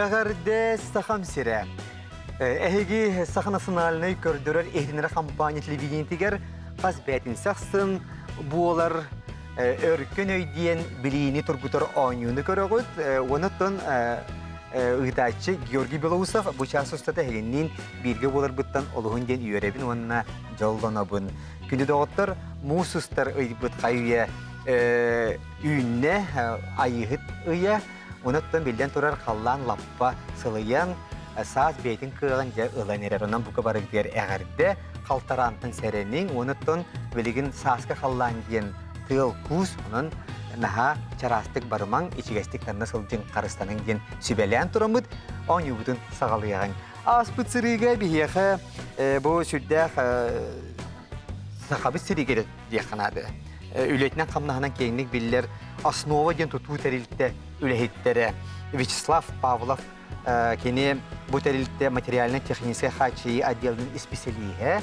Эҕэрдэ Сахам сирэ! Эһиги Саха национальнай көрдөрөр иһитиннэрэр компания телевидениетигэр хас бээтинсэ ахсын буолар өркөн өй диэн билиини тургутар оонньууну көрөҕүт. Онон ыытааччы Георгий Белоусов бу чаас устата эһигинниин бииргэ буоларбыттан олуһун диэн үөрэбин уонна дьоллонобун. Күндү доҕоттор, муус устар ыйбыт хайы үйэ үүннэ, айыыһыт ыйа. Онон биллэн турар халлаан лаппа сылыйан, саас бэйэтин кыаҕын дьэ ылан эрэр. Онон бука барыгытыгар эҕэрдэ, халтараантан сэрэниҥ, онуттан билигин сааскы халлаан диэн тыал куус, онон наһаа чараастык барымаҥ, ичигэстик танна сылдьыҥ, харыстаныҥ диэн сүбэлээн тураммыт оонньуубутун саҕалыаҕыҥ. Ааспыт сырыыга биһиэхэ бу сүрдээх сахабыт сиригэр диэххэ наада. Үлэтинэн-хамнаһынан киэҥник биллэр Основа диэн тутуу тэрилтэ үлэһиттэрэ Вячеслав Павлов кини бу тэрилтэ материально-техническэй хааччыйыы отделын исписэлииһэ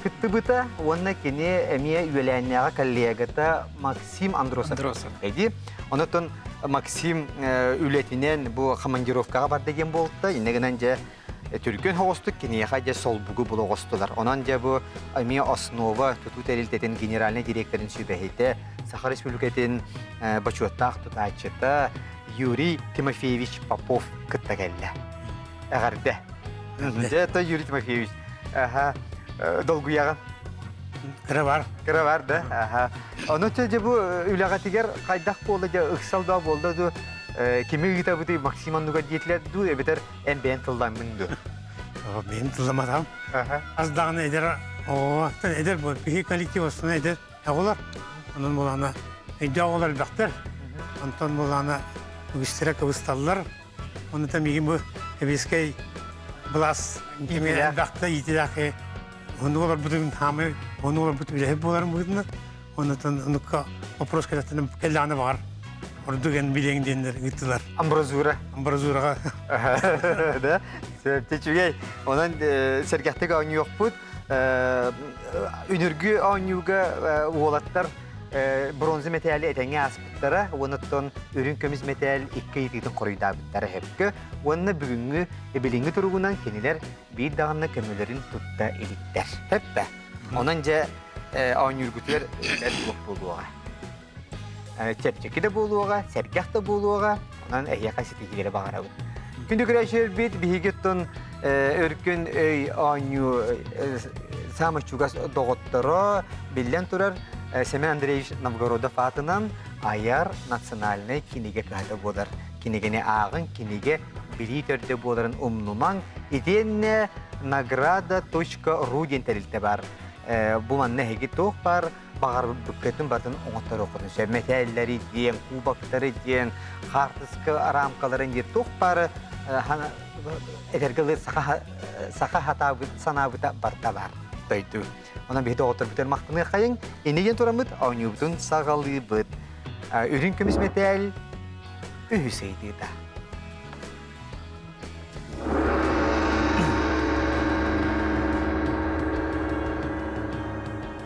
кыттыбыта уонна кини эмиэ үөлээннээҕи коллегата Максим Андросов. Андросов. Эди. Онотон Максим үлэтинэн бу командировкаҕа барда диэн буолта. Иннэ гынан дьэ Түргэн соҕустук киниэхэ дьэ солбугу була оҕустулар. Онон дьэ бу эмиэ основа тутуу тэрилтэтин генеральнай директорын сүбэһитэ, Саха Республикатын бочуоттаах тутааччыта Юрий Тимофеевич Попов кытта кэллэ. Эҕэрдэ. Дьэ, это Юрий Тимофеевич. Аха, долгуйаҕын? Кыра бар. Кыра бар да? Аха. Ону дьэ бу үлэҕитигэр хайдах буолла дьэ ыксал да буолла дуу кими ыытабытый Максим оннугар диэтилэр дуу эбэтэр Эн бэйэн тылланныҥ дуо? Бэйэм тылламатам. Ас даҕаны эдэр оҕоттон эдэр буол. Биһи коллектив основной эдэр оҕолор. Онон булаана өйдөөх оҕолор элбэхтэр. Онтон булаана үгүстэрэ кыбысталлар. Онон миигин бу эбиэскэй былаас кими элбэхтэ иитилээх оннук олорбутун хаамай оннук олорбут үлэһит буоларым быһыытынан Оннуттан онукка вопрос кэлэттэн кэллэҕинэ баҕар ордук эн билиэҥ диэннэр ыыттылар. Амбразура. Амбразураҕа. Да, үчүгэй. Онон сэргэхтик оонньуохпут. Үнүргү оонньууга уолаттар бронза мэтээли этэҥҥэ ааспыттара. Уонуттан үрүҥ көмүс мэтээл икки ыйытыытын хоруйдаабыттара сөпкө. Уонна бүгүҥҥү билиҥҥи туругунан кинилэр биир даҕаны көмөлөрүн тутта иликтэр. Сөп Онон дьэ оонньуургутугар бэрт суох буолуоҕа. Чэпчэки да буолуоҕа, сэргэх да буолуоҕа. Онон эһиэхэ ситиһиилэри баҕарабыт. Күндү көрөөччүлэрбит, биһиги оттон өркөн өй оонньуу саамай чугас доҕотторо биллэн турар Семен Андреевич Новгородов аатынан айар национальнай кинигэ кыһата буолар. Кинигэни ааҕыҥ, кинигэ билии төрдө буоларын умнумаҥ. Итиэннэ награда.ру диэн тэрилтэ баар. Бу манна эһиги туох баар баҕарбыккытын барытын оҥотторуоххутун сөп. Мэтээллэри диэн, кубоктары диэн, хаартыска рамкаларын диэн туох баары этэргэ дылы саха саха хатаабыт санаабыта барыта баар дойду. Онон биһиги доҕотторбутугар махтаныаххайыҥ. Инньэ диэн тураммыт оонньуубутун саҕалыыбыт. Үрүҥ көмүс мэтээл үһүс ыйытыыта.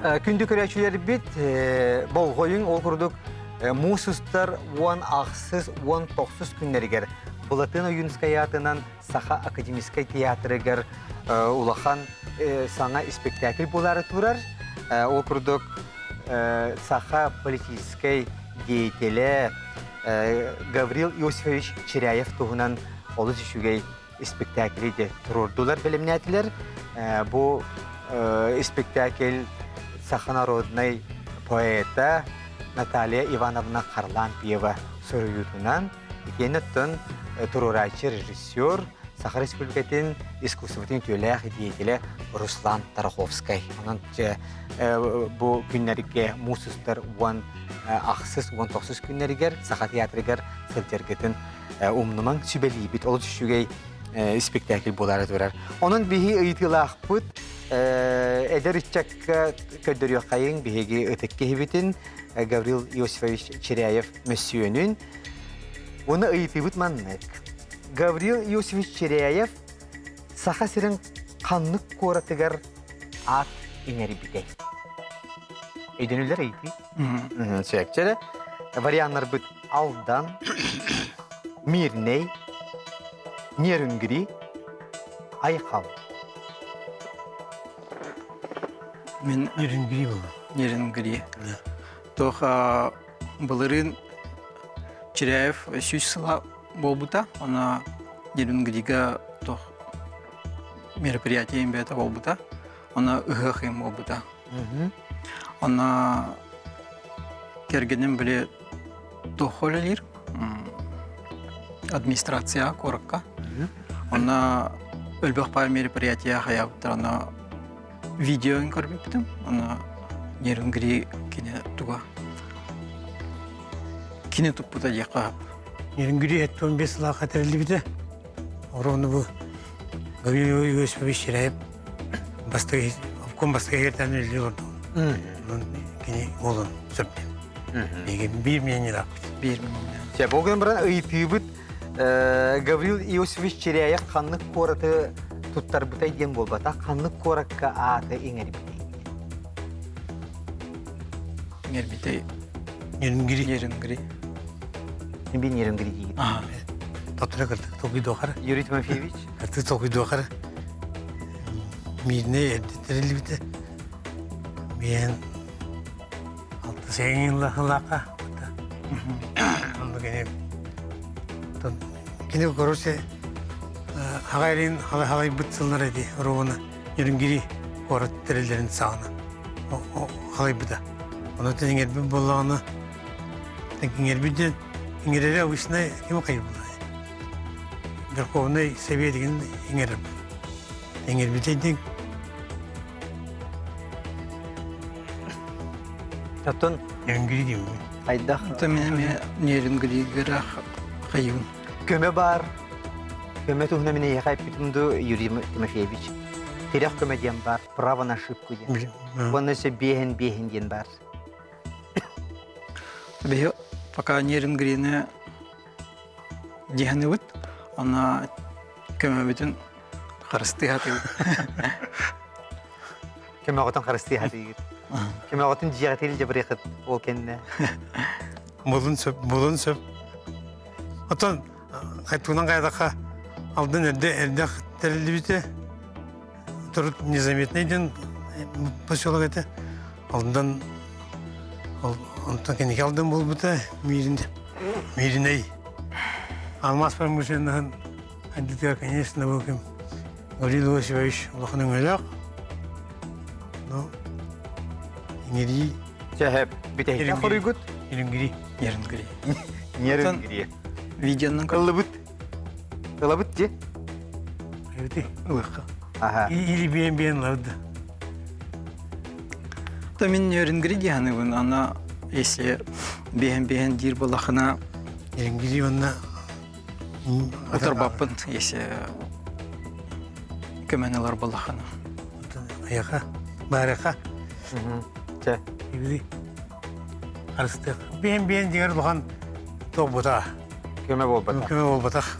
Күндү көрөөччүлэрбит, болҕойуҥ ол курдук муус устар 10 ахсыс 19 күннэригэр Былатыан Ойуунускай аатынан Саха академическай театрыгар улахан саҥа испэктээкил буолаары турар. Ол курдук саха политическай деятелэ Гаврил Иосифович Чиряев туһунан олус үчүгэй испэктээкили де туруордулар, бэлэмнээтилэр. Бу испэктээкил саха народнай поэта Наталья Ивановна Харлампьева суруйуутунан итиэннэ оттон туруорааччы режиссер Саха Республикатын искусствотын үтүөлээх деятелэ Руслан Тараховскай. Онон бу күннэргэ муус устар 10 ахсыс, 19 күннэригэр Саха театрыгар сылдьаргытын умнумаҥ сүбэлиибит. Олус үчүгэй испэктээкил буолаары турар. Онон биһи ыйытыылаахпыт эдэр ыччакка көрдөрүөххэйиҥ биһиги ытык киһибитин Гаврил Иосифович Чиряев мөссүөнүн. Уонна ыйытыыбыт маннык. Гаврил Иосифович Чиряев Саха сирин ханнык куоратыгар аат иҥэрбитэй? Өйдөнүллэр ыйытыы. Сөпчө Варианнарбыт Алдан, Мирнэй, Нерюнгри, Айхал. Мин Нерюнгри буолла. Нерюнгри. Туох былырыын Чиряев 100 сыла буолбута. Она Нерюнгрига туох мероприятие бэйэтэ буолбута. Она ыһыах ыйым буолбута. Она кэргэним били туох үлэлиир администрация куоракка. Онно өлбөх паар мероприятие хайаабыттар аны видеоын көрбүппүтүм. Аны Нерюнгри кини туга кини туппута диэххэ Нерюнгри 75 сылаахха тэриллибитэ. Орону бу Гаврил Иосифович Чиряев бастакы обком бастакы секретарь үлэлии олорду. Онон кини уолун сөп. Биир мнениелаахпыт. Биир мнение. Сөп, ол гынан баран ыйытыыбыт Гаврил Иосифович Чиряев ханнык куораты туттарбытай диэн буолбатах, ханнык куоракка ааты иҥэрбитэй? Иҥэрбитэй. Нерюнгри. Нерюнгри. Би Нерюнгри диигит. Тоттура кырдык толкуйдуохара. Юрий Тимофеевич. Кырдык толкуйдуохара. Миирнэй эрдэ тэриллибитэ. Биэн алта сэгин лаха. Онно кини кини короче хаҕайрин халайбыт сыллар эти ровно Нерюнгри куорат тэриллэрин саҕана халайбыта. Ону тэҥэрбит буоллаҕына тэҥэрбит диэн иҥэрэрэ обычно ким хайбыла. Верховный Совет деген иҥэрэр. Иҥэрбитэ диэн Оттон Нерюнгри диибин. Хайдах? Оттон мин эмиэ Нерюнгригара хайыбын. Көмө баар. Көмө туһунан мин эйиэхэ эппитим дуу, Юрий Тимофеевич. Тирэх көмө диэн баар, право на ошибку диэн. Уонна өссө биэһин биэһин диэн баар. Биһи пока Нерюнгрины дьиһаныбыт, онно көмөбүтүн харыстыы сатыыбыт. Көмөҕүтүн харыстыы сатыыгыт. Көмөҕүтүн дьиэҕитин илдьэ барыахыт ол кэннэ. Булун сөп, булун сөп. Оттон хайтуунан кайдакка алдын эрдэ эрдэх тэриллибитэ. Турут незаметный диэн поселок этэ. Алдан онтон кэнники алдан буолбута Миирин Мииринэй. Алмаас промышленноһын айдытыгар, конечно, был ким Гаврил Иосифович улахан өҥөлөөх. Ну, иҥирии. Чэһэп, бүтэһиккэ хоруйгут? Нерюнгри. Нерюнгри. Нерюнгри. Видеонан Ыллыбыт. Ылабыт дии. Эбити. Ылыхха. Аха. Или биэн-биэн ылабыт. То мин Нерюнгри диһаныбын, ана если биэн-биэн диир буоллахына Нерюнгри уонна Утарбаппын, если көмөн ылар буоллахына. Айаха, баарыха. Чэ. Ибили. Арыстык. Биэн-биэн дигэр улахан туох Көмө буолбатах. Көмө буолбатах.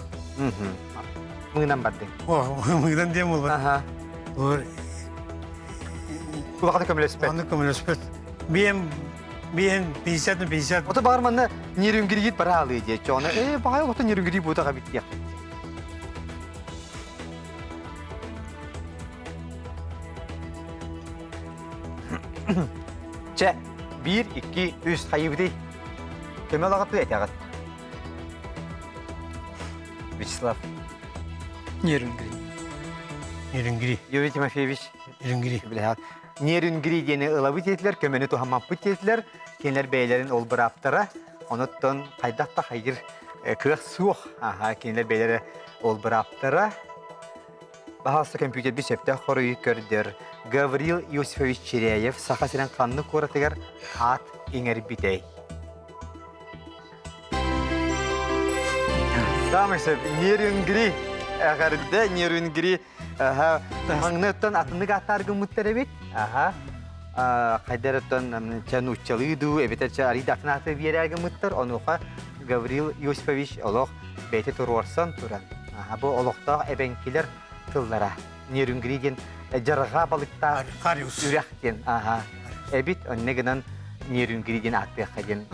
Мыынан бардыҥ. О, мыынан диэн буолбат. Аха. Олор Улаханы көмөлөспөт. Улаханы көмөлөспөт. Биэн биэн 50 на 50. Ото баар манна нерюнгригит бара алыы диэччи. Оны э баҕай олохто нерюнгри буутаға биттиэх. Чэ, биир, икки, үс хайыбытый. Көмө алаҕыт этэҕит. Вячеслав. Нерюнгри. Нерюнгри. Юрий Тимофеевич. Нерюнгри. Нерюнгри диэни ылабыт диэтилэр, көмөнү туһаммаппыт диэтилэр. Кинилэр бэйэлэрин ол бырааптара. Онуттан хайдах да хайыр кыах суох. Аха, кинилэр бэйэлэрэ ол бырааптара. Баһаалыста компьютерби сөптөөх хоруйу көрдөр. Гаврил Иосифович Чиряев Саха сирин ханнык куоратыгар аат иҥэрбитэй? Самый сөп Нерюнгри. Эҕэрдэ Нерюнгри. Аха, маҥныттан атыннык ааттаар гыммыттар эбит. Аха. Хайдарыттан чэ нууччалыы дуу, эбэтэр чэ арыйда атын ааты биэрээ гыммыттар. Онуоха Гаврил Иосифович олох бэйэтэ туруорсан туран. Аха, бу олохтоох эбэҥкилэр тыллара. Нерюнгри диэн дьарҕа балыктаах үрэх диэн. Аха. Эбит, онно гынан Нерюнгри диэн ааттыахха диэн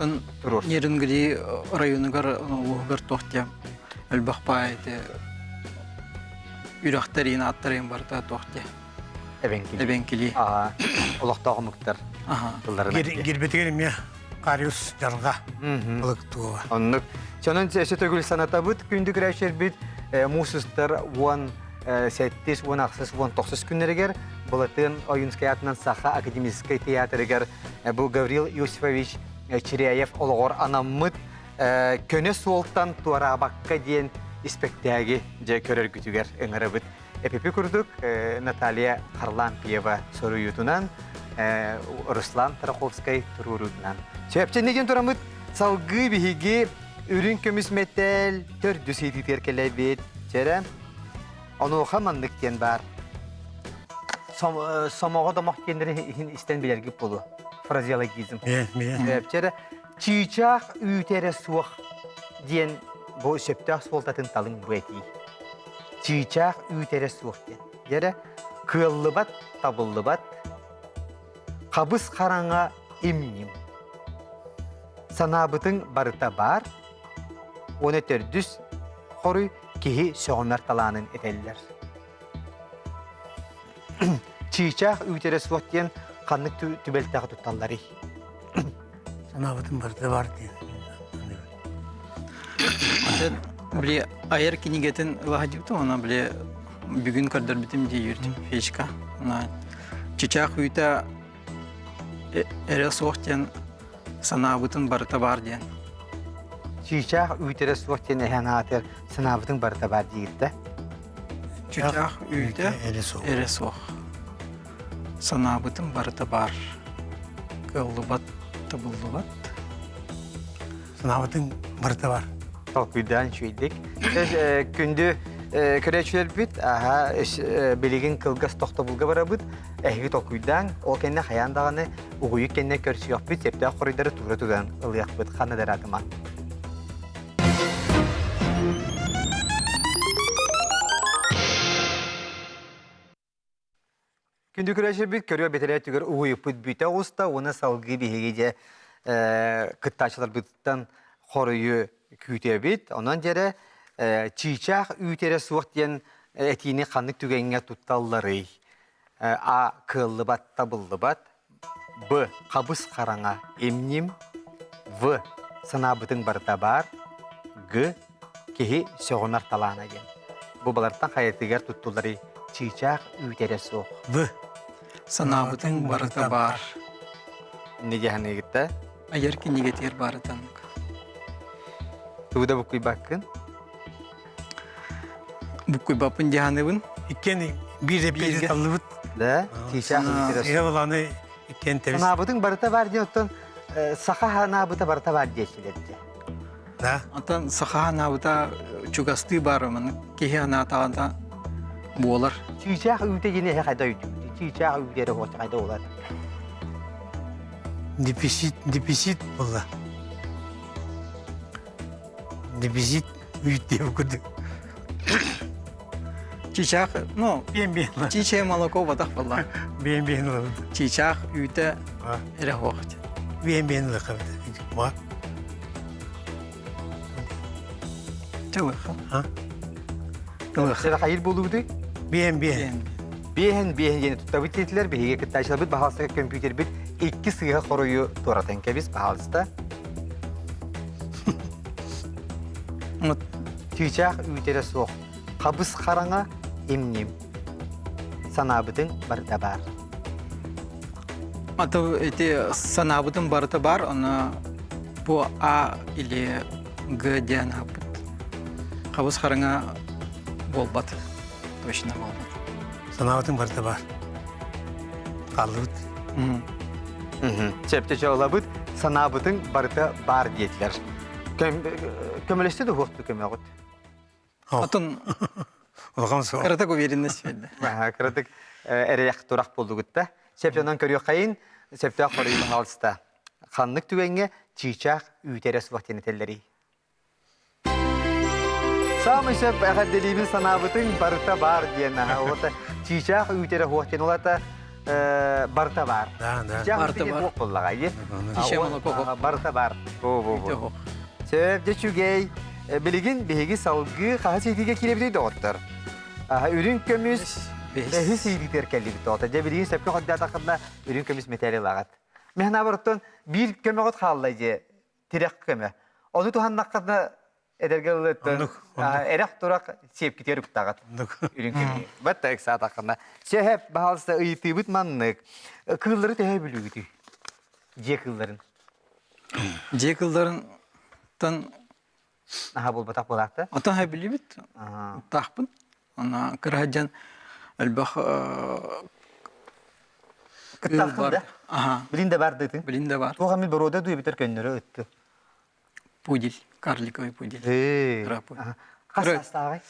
туруорсан. Нерюнгри районугар улууһугар туох диэн элбэх баай ити Үрэхтэрин ааттарын барыта туох дии. Эбэҥкили. Эбэҥкили. Аха. Олохтоох омуктар тылларынан. Гирбитигэр эмиэ Кариус дьарҕа ылык туола. Оннук. Сонун өссө төгүл санатабыт күндү көрөөччүлэрбит муус устар 17, 18, 19 күннэригэр Былатыан Ойуунскай аатынан Саха академическай театрыгар бу Гаврил Иосифович Чиряев олоҕор анаммыт көнө суолтан туораабакка диэн испэктээги дьэ көрөргүтүгэр ыҥырабыт. Эпипи курдук Наталья Харлампьева суруйуутунан, Руслан Тараховскай туруоруутунан. Сөпчэнни диэн тураммыт салгыы биһиги үрүҥ көмүс мэтээл төрдүс ыйытыытыгар кэлэбит. Чэрэ, онуоха маннык диэн баар. Сомоҕо домох диэннэри иһин истэн билэргит буолуо. Фразеологизм. Чэрэ, чыычаах үүтэ эрэ суох диэн бу сөптөөх суолтатын талыҥ бу этии. Чыычаах үүтэ эрэ суох диэн. Дьэрэ кыаллыбат, табыллыбат, хабыс хараҥа им-ньим. Санаабытыҥ барыта баар, уонна төрдүс хоруй киһи сөҕүмэр талаанын этэллэр. Чыычаах үүтэ эрэ суох диэн ханнык түбэлтэҕэ тутталларый? Санаабытым барыта бар диэн. Били айар кинигэтин ылаһадьыбытым, она били бүгүн көрдөрбүтүм дии юртим фечка. Чычаах үүтэ эрэ суох диэн санаабытын барыта бар диэн. Чыычаах үүтэ эрэ суох диэн эһэн аатыр санаабытын барыта бар диирдэ. Чычаах үүтэ эрэ суох. Санаабытым барыта баар. Кыаллыбат, табыллыбат. Санаабытыҥ барыта бар. Толкуйдаан үчүгэйдик. Күндү көрөөччүлэрбит, аха билигин кылгас тохтобулга барабыт. Эһиги толкуйдаан, ол кэннэ хайаан даҕаны угуйук кэннэ көрсүөхпүт, сөптөөх хоруйдары туура тутан ылыахпыт. Ханна да ыраатыма. Күндү көрөөччүлэрбит, көрүө бэтэрээ түгэр угуйуппут бүтэ оҕуста уонна салгыы биһиги дьэ кыттааччыларбытыттан хоруйу күүтэбит. Онон дьэрэ чыычаах үүтэрэ суох диэн этиини ханнык түгэҥҥэ тутталларый? А. Кыаллыбат, табыллыбат. Б. Хабыс хараҥа, им-ньим. В. Санаабытыҥ барыта баар. Г. Киһи сөҕүмэр талаана диэн. Бу балартан хайатыгар туттулларый чыычаах үүтэрэ суох. В. Санаабытыҥ барыта баар. Инне диэханыгытта. Айар кинигэтигэр баарытаннык. Тугу да буккуйбаккын? Буккуйбаппын диэханыбын. Иккиэн биир эппиэти таллыбыт. Да, чыычаах үүтэрэ суох. Ийэ баланы иккиэн тэбис. Санаабытыҥ барыта баар диэн оттон саха ханаабыта барыта баар диэччилэр дии. Да. Онтон саха анаабыта чугастыы баар маннык киһи анаатаҕына буолар. Чыычаах үүтэ диэн эһэ хайда өйдүүбүт. Чыычаах үүтэ эрэ уота хайда буолар. Дефицит, дефицит буолла. Дефицит үүт диэбит курдук. Чыычаах, ну, Биэн-биэн. чичее молоко батах буолла. Биэн-биэн ылабыт. Чыычаах үүтэ эрэ суох. Биэн-биэн ылыахха Ма. Чылыха. А? Ылыха. Хайыр буолугуты? Биэн-биэн. Биэһэн биэһэн диэни туттабыт диэтилэр. Биһиги кыттааччыларбыт баһаалыста компьютербит икки сыыһа хоруйу туоратан кэбис, баһаалыста. Чыычаах үүтэрэ суох. Хабыс хараҥа им-ньим. Санаабытыҥ барыта баар. А то эти санаабытым барыта бар, оны бу А или Г диэн ааппыт. Хабыс хараҥа буолбат. Точно буолбат. Санаабытым барыта бар. Хааллыбыт. Сөптө олабыт санаабытыҥ барыта баар диэтилэр. Көмөлөстө да уһуохту көмөҕүт. Отон Улахан суох. кыратык уверенность берді. Кыратык эрэйэх турах булдугутта. Сөптөнөн көрүөххэйин, сөптөөх хоруйу хаалыста. Ханнык түгэҥҥэ чыычаах үүтэрэ суох диэн этэллэрий? Саамай сөп эҕэрдэлиибин санаабытыҥ барыта баар диэн аха. Чыычаах үүтэрэ суох диэн улата барыта баар. Да, да. Чыычаах Барыта үүтэ бар. суох буоллаҕа ии. Чыычаах молоко суох. Барыта бар. Бу бу бу. Сөп, дьэ үчүгэй. Билигин биһиги салгыы хаһыс ыйытыыга киирэбитий доҕоттор? Үрүҥ көмүс бэһис иилитигэр кэллибит оҕото. Дьэ билигин сөпкө хордаатаххына үрүҥ көмүс мэтээл ылаҕыт. Мен наобороттон биир көмөҕүт хаалла дьэ тирэх көмө. Ону туһаннаххына эдэргэ ылыттан эрэх-турах сиэпкитигэр уктаҕыт. Үрүҥ көмүс. Бат ыксаатаххына. Сөһөп, баһаалыста ыйытыыбыт маннык. Кыыллары төһө бүлүүгүтүй? Дьиэ кыылларын. Дьиэ кыылларынтан Наһаа буолбатах буолаахта. Отон билибит таахпын. Ана кыраһадьан элбэх кыыл бар. Аха. Билин да бар дытын. Билин да бар. Туох эмит боруода дуу эбитер көннөрү ытты. Пудель, карликовый пудель. Хас саастааҕый?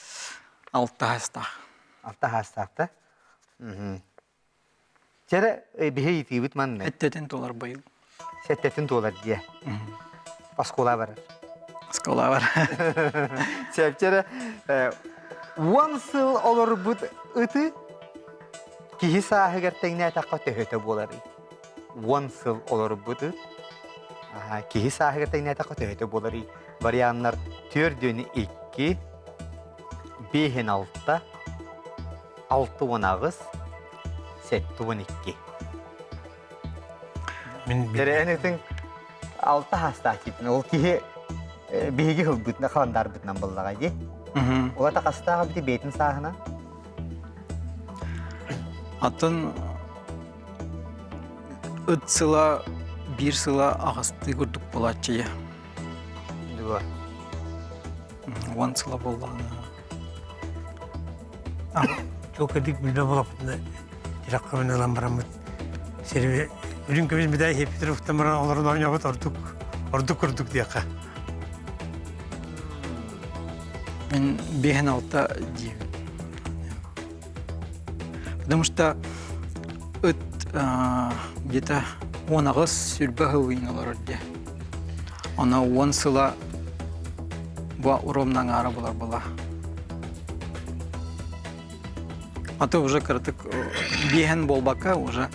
Алта саастаах. Алта саастаах да? Чэрэ биһи ыйытыыбыт манна. Эттэтин туолар быйыл. Сэттэтин туолар диэ. Оскуола барар. Оскуола бар. Чэпчэрэ уон сыл олорбут ыты киһи сааһыгар тэҥнээтэххэ төһөтө буоларый? Уон сыл олорбут ыт киһи сааһыгар тэҥнээтэххэ төһөтө буоларый? Варианнар төрдүөн икки, биэһин алта, 68, 72. Мин Тэрээһин ытыҥ алта хаастаах тиипин. Ол киһи биһиги ылбытына халандаарбытынан буллаҕа дии. Улата хастаах эбити бэйэтин сааһына? Атын ыт сыла биир сыла аҕыстыы курдук буолааччы. Дуо. Уон сыла буоллаҕына. Чуолкайдык билбэ буолаппытына тирэх көмөн ылан бараммыт сири үрүҥ көмүс медаль Петровтан баран олорон оонньообут ордук ордук курдук диэххэ. Мин биэһин алта диибин. Потому что ыт где-то 18 сүрбэ сыл олорор дии. Она уон сыла бу уромна аҥаара булар була. А то уже кыратык биэһэн буолбакка уже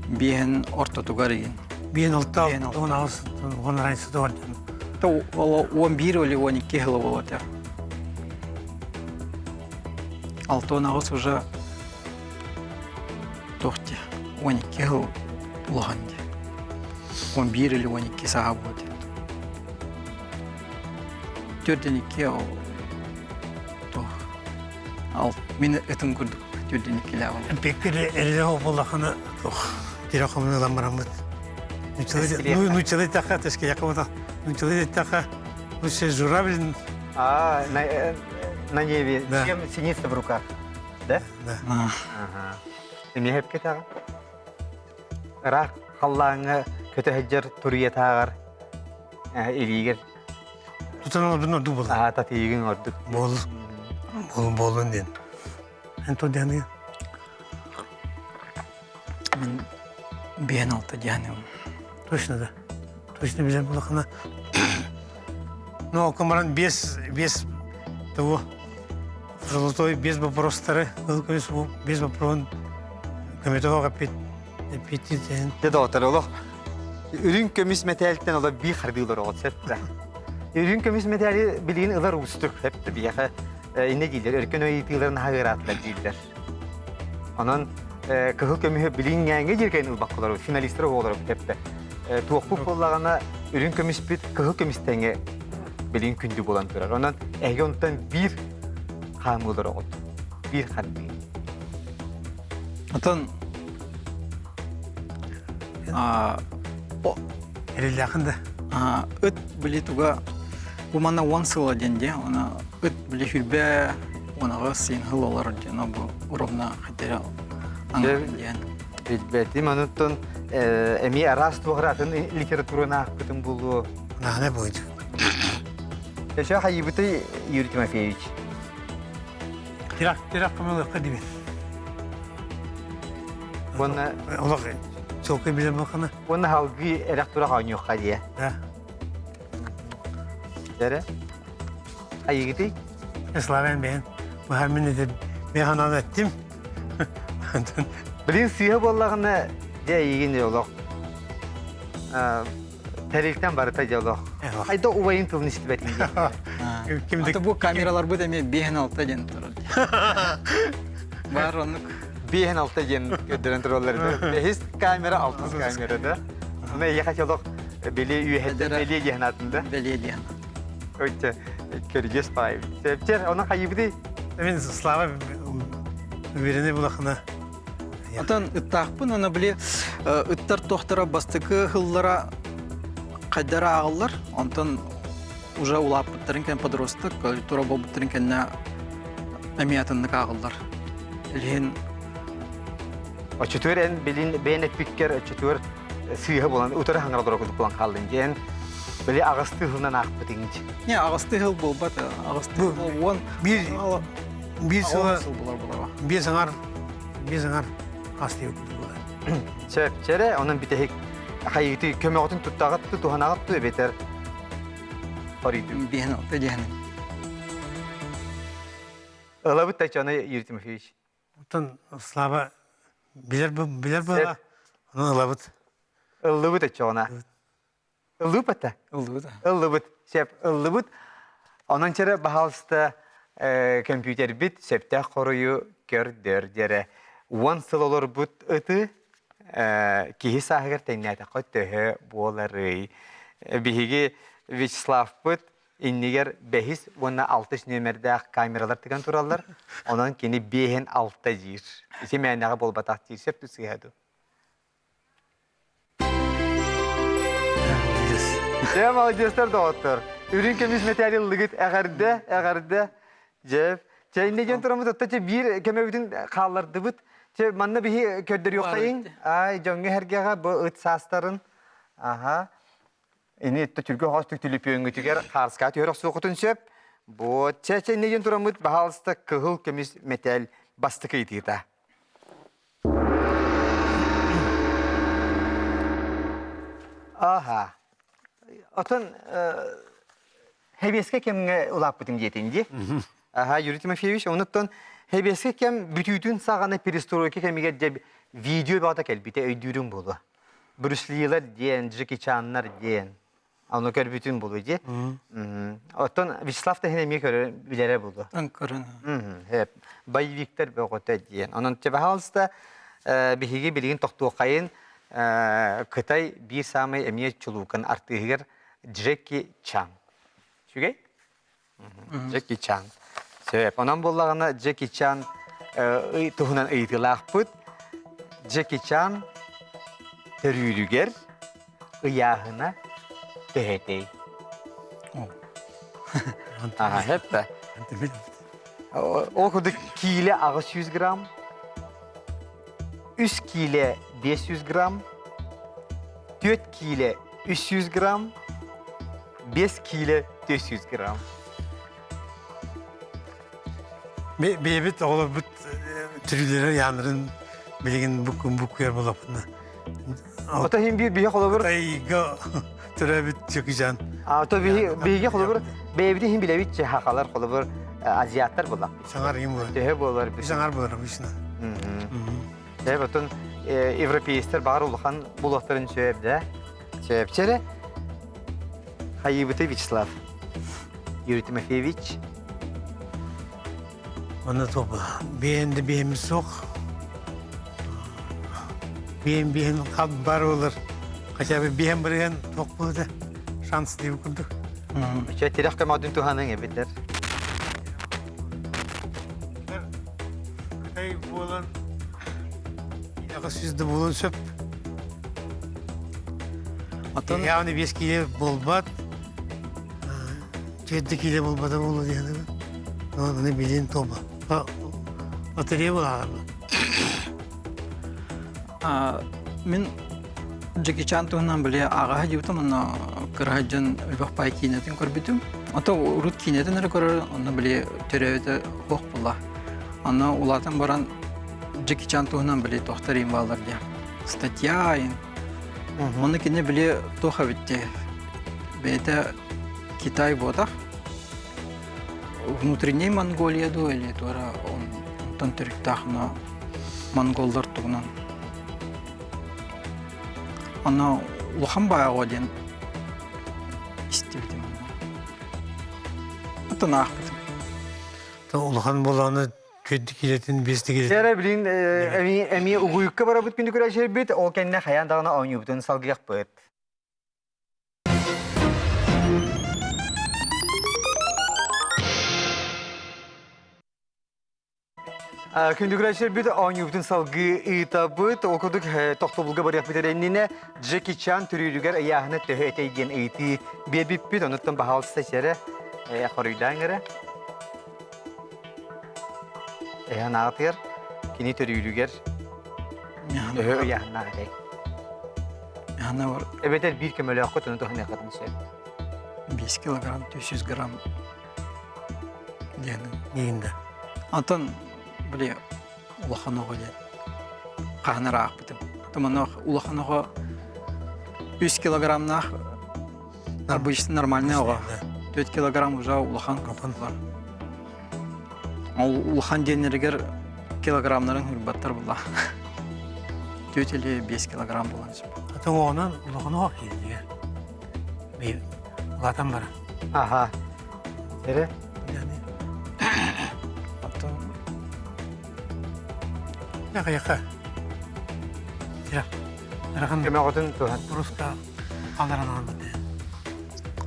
биэһэн ортотугар игин. Биэһэн алта, он аҕыс, он разница бар. То он биир или он икки сыла болот. Алта он аҕыс уже тохти он икки сыл улахан ди. Он биир или он икки саха буолуо Төрдөн икки ол туох ал мин ытым курдук төрдөн иккилээҕим. Пеккер эрэлэ буоллахына туох тирэх хомуналан бараммыт. Нуччалыы эттэххэ тэскэйэххэ буолла. Нуччалыы эттэххэ лучше журавль. А, на небе, чем синица в руках. Да? Да. Ага. Эмиэ хэпкэ Ыраах халлааҥҥа көтө сылдьар туруйатааҕар илиигэр Тутан олордун ордук буолар. Аа, татыйыгын ордук. Буол, буол, буолун диэн. Эн то дианыгын? Мин биэн алта дианым. Точно да. Точно билэн булахына. Ну, окон без, без того, золотой без вопростары, без вопросын көмөтө эппит эппиттин Дьэ доҕоттор, олох үрүҥ көмүс мэтээлтэн олох биир хардыылар оҕот сөп да. Үрүҥ көмүс мэтээли билигин ылар уустук сөп да биһиэхэ иннэ дииллэр, өркөн ыйытыыларын хаһыараатылар дииллэр. Онон кыһыл көмүһү билигин ҥээҥҥэ дииргэн ылбаккалар, финалистар оҕолоро бүтэптэ. Туохпут буоллаҕына үрүҥ көмүспүт кыһыл көмүстэҥэ билигин күндү буолан турар. Онон эһиги онтон биир хаамыылар оҕот, биир хардыы. Отон Эриллээхин да. Ыт били туга бу манна уон сыла диэн дии, она ыт били хүрбэ уонаҕа син хыл олорор диэн, бу ровно хотя диэн. Билбэтим, онуттан эмиэ араас туох атын литератураны аахпытым буолуо. Наана будет. Өсө хайыбыты Юрий Тимофеевич? Тирах, тирах көмөлөккө дибин. Уонна Олох чолкой билэн бакана. Уонна халгыы эрэх турах оонньуохха диэ. Да. Дэрэ. Айыгытый? Славян бэйэн. Быһар мин этим. Мен ханан эттим. Блин, сыыһа буоллаҕына, дьэ эйигин олох тэрилтэн барыта дьэ олох. Хайда убайын тылын истибэтин диэн. Ким бу камераларбыт эмиэ биэһин алта диэн турар. Бар оннук. Биэһин алта диэн көрдөрөн тураллар да. Бэһис камера, алтыс камера да. Оны эйиэхэ чолох били үөһэттэн бэлиэ диэн атын да. Бэлиэ диэн. Өйтө көрүдьүөс баайбыт. Сөптер, оны хайыбыты? Мен Слава уверенный булахына. Отон ыттаахпын, аны били ыттар туохтара бастакы хыллара хайдара ааҕыллар, онтон уже улааппыттарын кэн подросток, тура буолбуттарын кэннэ эмиэ атыннык ааҕыллар. Илиһин Оччотугар эн билин бэйэн эппиккэр оччотугар сыыһа буолан утары хаҥара олорор курдук буолан хааллын диэн били аҕыстыы сылынан аахпытыҥ Не, аҕыстыы сыл буолбат, аҕыстыы уон биир биир сыла сыл булар булара. Биэс аҥар астыы курдук буолар. Сөп, чэрэ, онон бүтэһик хайыыты көмөҕүтүн туттаҕыт туһанаҕыт ту эбэтэр хоруйдуу. Биэһин алта диэһин. Ылабыт Татьяна Юрий Тимофеевич. Оттон Слава билэр билэр буола, онон ылабыт. Ыллыбыт оччоҕуна. Ыллыбыт да? Ыллыбыт. Ыллыбыт. Сөп, ыллыбыт. Онон чэрэ баһаалыста компьютербит сөптөөх хоруйу көрдөр диэрэ. 10 сыл олорбут ыты киһи сааһыгар тэҥнээтэххэ төһө буоларый? Биһиги Вячеславпыт иннигэр бэһис уонна алтыс нүөмэрдээх камералар тыган тураллар. Онон кини биэһин алта диир. Ити мээнэҕэ буолбатах диир. Сөп сыыһа дуу? Дьэ, молодецтар доҕоттор. Үрүҥ көмүс мэтээли ыллыгыт. Эҕэрдэ, эҕэрдэ. Дьэ, чэ иннэ диэн тураммыт отто чэ биир көмөбүтүн хааллардыбыт. Чэ, манна биһи көрдөрүөххэйиҥ. Ай, дьоҥҥо эһэргэҕэ бу ыт саастарын. Аха. Ини түргө хостук түлүпүөҥҥүтүгэр хаарыскаа түһэр охсуоххутун сөп. Бу чэ чэ иннэ диэн тураммыт баһаалыста кыһыл көмүс мэтээл бастакы ыйытыыта. Аха. Отон Хэбиэскэ кэмҥэ улааппытым диэтиҥ дии. Аха, Юрий Тимофеевич, онуттан Хэбиэскэ кэм бүтүүтүн саҕана перестройка кэмигэр дьэ видео бөҕөтө кэлбитэ өйдүүрүҥ буолуо. Брюс Лилар диэн, Джеки Чаннар диэн. Ону көрбүтүн булу дии. Оттон Вячеслав Тахин эмиэ көрөр билэрэ булу. Көрөн. Боевиктар бөҕөтө диэн. Онон пожалуйста, биһиги билигин тохтуоххайын Кытай биир саамай эмиэ чулуукан артыыһыгар Джеки Чан. Үчүгэй? Джеки Чан. Сөп. Онон буоллаҕына Джеки Чан туһунан ыйытыылаахпыт. Джеки Чан төрүүрүгэр ыйааһына төһөтэй? Аха, хэп Ол курдук киилэ 800 грамм, 3 киилэ 500 грамм, 4 киилэ 300 грамм, 5 киилэ 400 грамм. Бэйэбит оҕолорбут түрүлэрэ яанырын билигин буккун буккуйар болоппуна. Ото хин биир биһи холобур Тайга төрөөбүт Чөкүжан. Ото биһи биһиги холобур бэйэбитин хин билэбит хахалар холобур азиаттар була. Саңар им буолар. Төһө буолар бит. Саңар буолар обычно. Э потом европейстер баар улахан булуохтарын сөп да. Сөпчере. Хайыбыты Вячеслав Юрий Тимофеевич. Оны тобу. Бэйэн де бэйэм суох. Бэйэм бэйэн хал бар болар. Хотя бы бэйэм барыган туох буолда. Шанс деп курдук. Чэ тирэх көмөтүн туһаныҥ эбитер. Кытай буолан 800 да буолуон сөп. Отон Явно 5 кило буолбат. 7 кило буолбата буолуо диэн. Оны билин тоба. Лотерея буолаҕар. Мин Джеки Чан туһунан били ааҕаһа дьыбытым, онно кыраһа дьон элбэх пай киинэтин көрбүтүм. Ото урут киинэтин эрэ көрөр, онно били төрөөбүтэ суох буолла. Онно улаатан баран Джеки Чан туһунан били туохтар иин бааллар диye. Статья иин. Онно кини били туох эбит дии. Бэйэтэ Китай буотах. Внутренняя Монголия дуу или туора онтон төрүттээх но монголлар тугунан Онно улахан баайаҕа диэн истибитим. Оттон аахпытым. Улахан буолааны Түөрт киилэтин, биэс киилэтин. Эрэ билин эмиэ угуйукка барабыт күнү күрэшербит, ол кэннэ хайаан даҕаны оонньуубутун салгыахпыт. Күндү көрөөччүлэрбит оонньуубутун салгыы ыытабыт. Ол курдук тохтобулга барыахпыт эрэ иннинэ Джеки Чан төрүүрүгэр ыйааһына төһө этэй диэн ыйытыы биэрбиппит. Онуттан баһаалыста сэрэ хоруйдаан эрэ. Эһэн аатыгар кини төрүүрүгэр төһө ыйааһыннаах этэй? Эбэтэр биир көмөлөөххүт ону туһаныаххытын сөп. 5 килограмм, 300 грамм диэн. Диин да. Онтон били улахан оҕо диэн хаһан ыраахпытым. Манна улахан оҕо 3 килограммнаах обычно нормальный оҕо. 4 килограмм уже улахан бар. Ол улахан диэннэригэр килограммнарын хырбаттар була. 4 или 5 килограмм буолан сөп. Атын оҕонон улахан оҕо киирдигэ. Бир улаатан баран. Аха. Эре? Атын Яка яка. Я. Арахан Көмөҕөтүн туһан. Руска аларан албыт.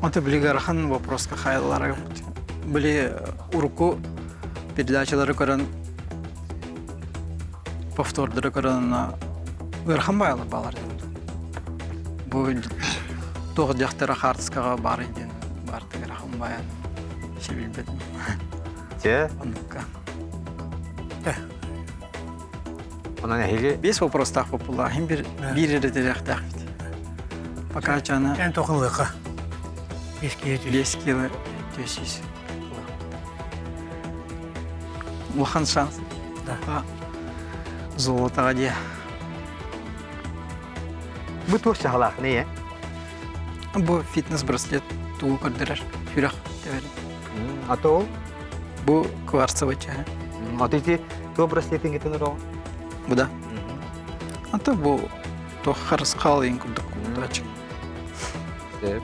Онто билиги арахан вопроска хайлалара били урукку передачалары көрөн повтордары көрөн ыарахан баайлар баалар бу туох дьахтара хаартыскаҕа баар диэн баартык ыарахан баайан билбэтим Те? Оннукка. Онон эһиги Бес вопростаах популаа. Хим бир биир эрэ тирэхтээхпит. Пока чана Эн тоқылықа. 5 кило 5 кило 400. Улахан шанс. Да. Золотоға дия. Бу туох чаһалаах не э? Бу фитнес-браслет тугу көрдөрөр. Сүрэх тэбэрин. А то ол? Бу кварцевый чаһы. А то ити туох браслетин гитин роҕ? Бу да. А то бу туох харысхал ең курдук култачык. Сөп.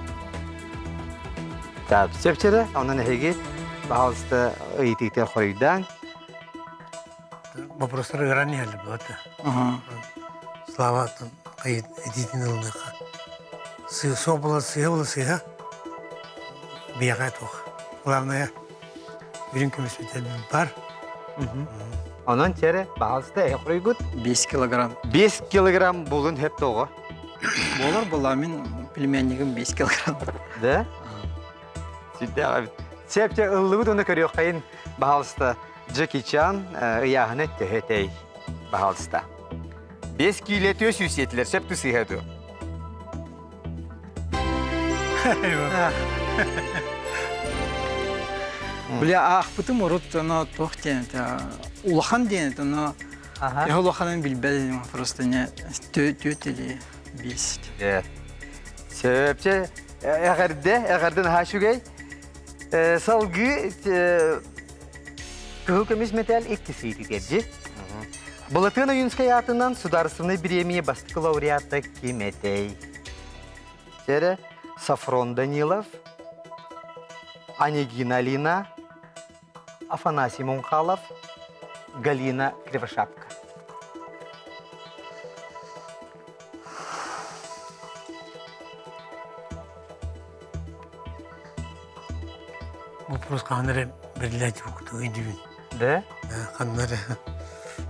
Так, сөпчөрө, онон эһиги пожалуйста ыйытыытын хоруйдаан. Вопростар ыгыран иһэллэр буолата. Слава этиитин ылыныахха. Суох була сыыһа була сыыһа. Биэҕэ туох. Главное, үрүҥ көмүс бар. Онон чэрэ, пожалуйста, эһи хоруйгут. 5 килограмм. 5 килограмм булун хөп тоҕо. Болар была мин племяннигим 5 килограмм. Да? Сүрдээх эбит. Сепче ыллыбыт уну көрүөххэйин, баһалыста Джеки Чан ыйааһына төһө этэй, баһалыста. 5 киилэ түө сүүсиэтилэр, сөп тусыыһа дуо? Бля, аахпытым урут, оно туох диэн это, улахан диэн это, но я улаханын билбэт просто не түөт или биэс. Сөпче эҕэрдэ, эҕэрдэ наһаа үчүгэй. Салгыы кыһыл көмүс мэтээл икки сыйтитиэрдьи. Былатыан Ойуунскай аатынан Судаарыстыбаннай бириэмийэ бастакы лауреата ким этэй? Сэрэ Сафрон Данилов, Анегина Алина, Афанасий Мунхалов, Галина Кривошапка. Вопрос хаһан эрэ бэриллээччи курдук өйдүүбүн. Да? Ханна эрэ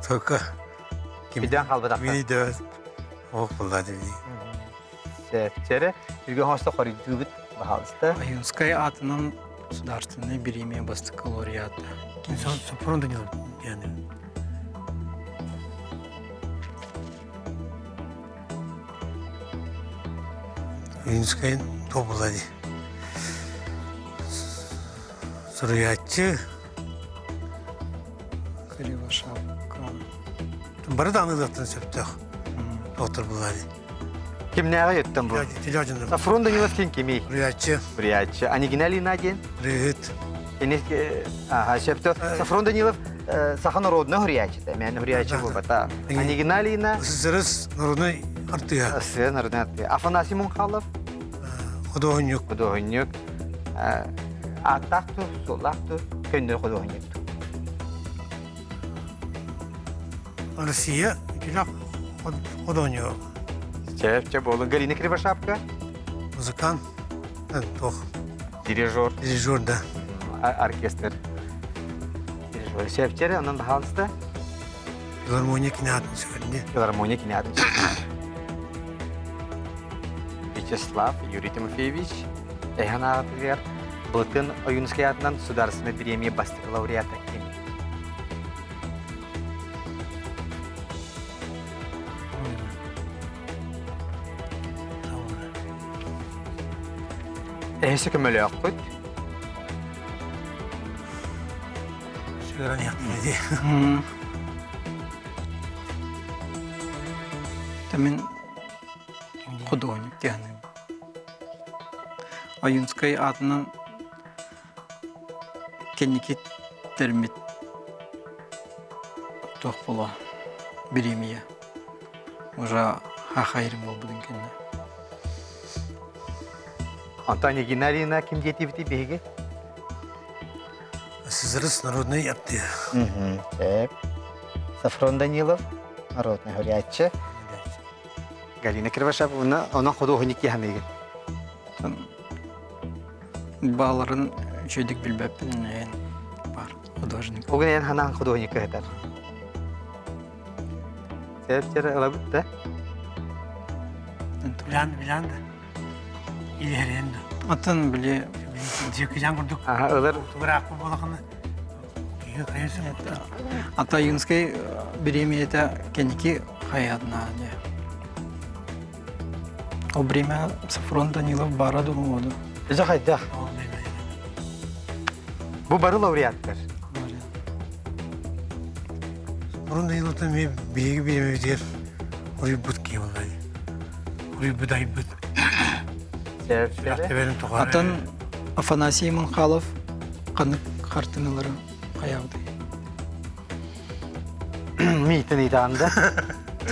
только Кимдэн хаалбатахха. Мини да ох булла дии. Сэрэ, түргэн хосто хоруйдуубут, баһаалыста. Ойуунскай аатынан Государственной бириэмийэ бастакы лауреата. Сопрун Данилов диэн. Ойуунскай туох дии. Суруйааччы. Кривошапка. Бары даҕаны ыалдьыттан сөптөөх доктор булла дии. Кимнээҕи өттөн бу? Сафрон Данилов ким кимий? Суруйааччы. Суруйааччы. Анигина Алина диэн? Ырыаһыт. Ага, сөптө. Сафрон Данилов саха народной суруйааччыта. Мен суруйааччы буолбата. Анигина Алина. СССР народной артыга. СССР народной артыга. Афанасий Мунхалов. Художник. Художник. Ааттаах ту, суоллаах ту, көннөр художник. Россия үтүлэх художник. Чэп, чэп болун. Галина Кривошапка? Музыкант. Туох. Дирижер. Дирижер, да. Оркестр. Дирижер. Шефчері, онан бахалыста? Филармония кинеатын сөйінде. Филармония кинеатын Вячеслав Юрий Тимофеевич, Эхан ағатыгар Былтын Ойуунускай аатынан Судаарыстыбаннай бириэмийэ бастакы лауреата ким? Эһэсэ көмөлөөхпүт. Сүгэрэн иһэхтэрэ Мен художник диэн. Ойуунскай аатынан кэнники тэрмит туох буолуо бириэмийэ уже хахайрым буолбутун кэннэ. Антония Геннадьевна ким диэтибитий биһиги? СССР народный артист. Сөп. Сафрон Данилов, народный хорячы. Галина Кривошаповна, онон художник киһаныгын. Бааларын үчүгүйдүк билбэппин эн бар художник. Угун эн ханаан художник кыһытар. Сеп ылабыт да. Билан, билан да. Илэрен да. Атын били Дьиэкижан курдук. Аха, ылар. Тугураакпы буолахына. Киһи хайасы Ата Юнскай бириэмийэтэ кэнники хайаатына дии. Ол время Сафрон Данилов бара думуоду. Эже хайдах? Бу бары лауреаттар. Сафрон Даниловтан мен биһиги бириэмэбитигэр уруйбут киһи буолла. Уруйбут айбыт. Атын Афанасий Мунхалов ханнык хартыналары хайаабытай? Миитин ыйтаанда.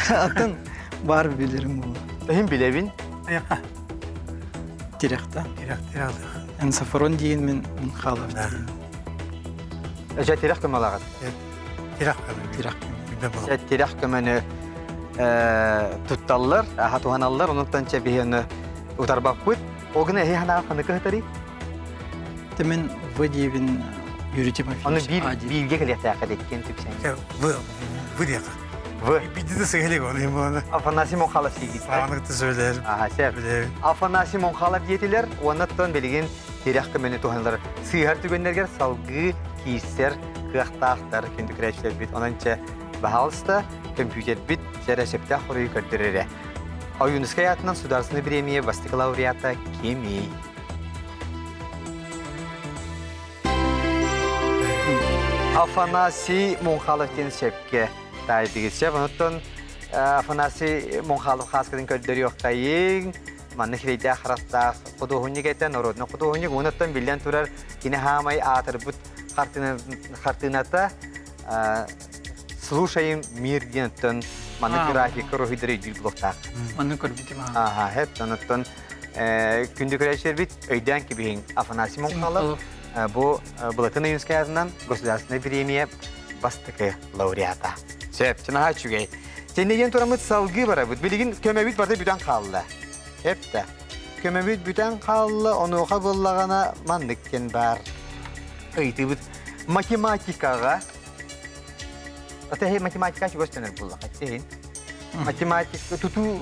Атын бар билерим буолла. Иһин билэбин. Аяка. Тирехта. Тирэх тирэх. Эн Сафрон диин мен Мунхалов диин. Эже тирэх көмөлөҕүт. Тирэх көмө. Тирэх көмө. Тирэх көмөнү тутталлар, аха туһаналлар, онуттан чэ биһиэни утарбаппыт. Ол гына эһи ханаҕа ханнык ыһытарый? Мен В диэбин Юрий Тимофеевич. Аны биир бииргэ кэлиэхтээххэ иккиэн түпсэн. В В диэхэ. В. Бидди да сыһылык оны буолана. Афанасий Монхалов диигит. Саҕаныгыты сөйлээр. Аха, сеп. Афанасий Монхалов диэтилэр, уоннаттан билигин тирэх көмөнү туһаналар. Сыыһар түгэннэргэр салгыы киирсэр кыахтаахтар күндү көрөөччүлэрбит. Онон чэ, баһаалыста, көмпүүтэрбит сэрэ сөптөөх хоруйу көрдөрөрө. Ойуунускай аатынан Судаарыстыбаннай бириэмийэ бастакы лауреата кимий? Афанасий Мунхалов диэн сөпкө таайдыгычча. Онуттан Афанасий Мунхалов хааскатын көрдөрүөххэйиҥ. Манна хирэйдээх харахтаах худуоһунньук этэ, народный худуоһунньук. Онуттан биллэн турар кини хаамай аатырбыт хартыыната «Слушаем мир» диэн манна графика уруһуйдары өйдүүр блоктаах. Манны көрбүтүм. Аха, хэп, онуттан күндү көрөөччүлэрбит өйдөөн кибиһиҥ Афанасий Мунхалов бу Былатын Ойуунскай аатынан государственнай премия бастакы лауреата. Сөп, наһаа үчүгэй. Теннеген тураммыт салгыы барабыт. Билигин көмөбүт барыта бүтэн хаалла. Эптэ. Көмөбүт бүтэн хаалла, онуоха буоллаҕына маннык диэн баар. Ыйытыыбыт математикаҕа Ата математика чугас төнөр буллаха. Тиһин. Математика тутуу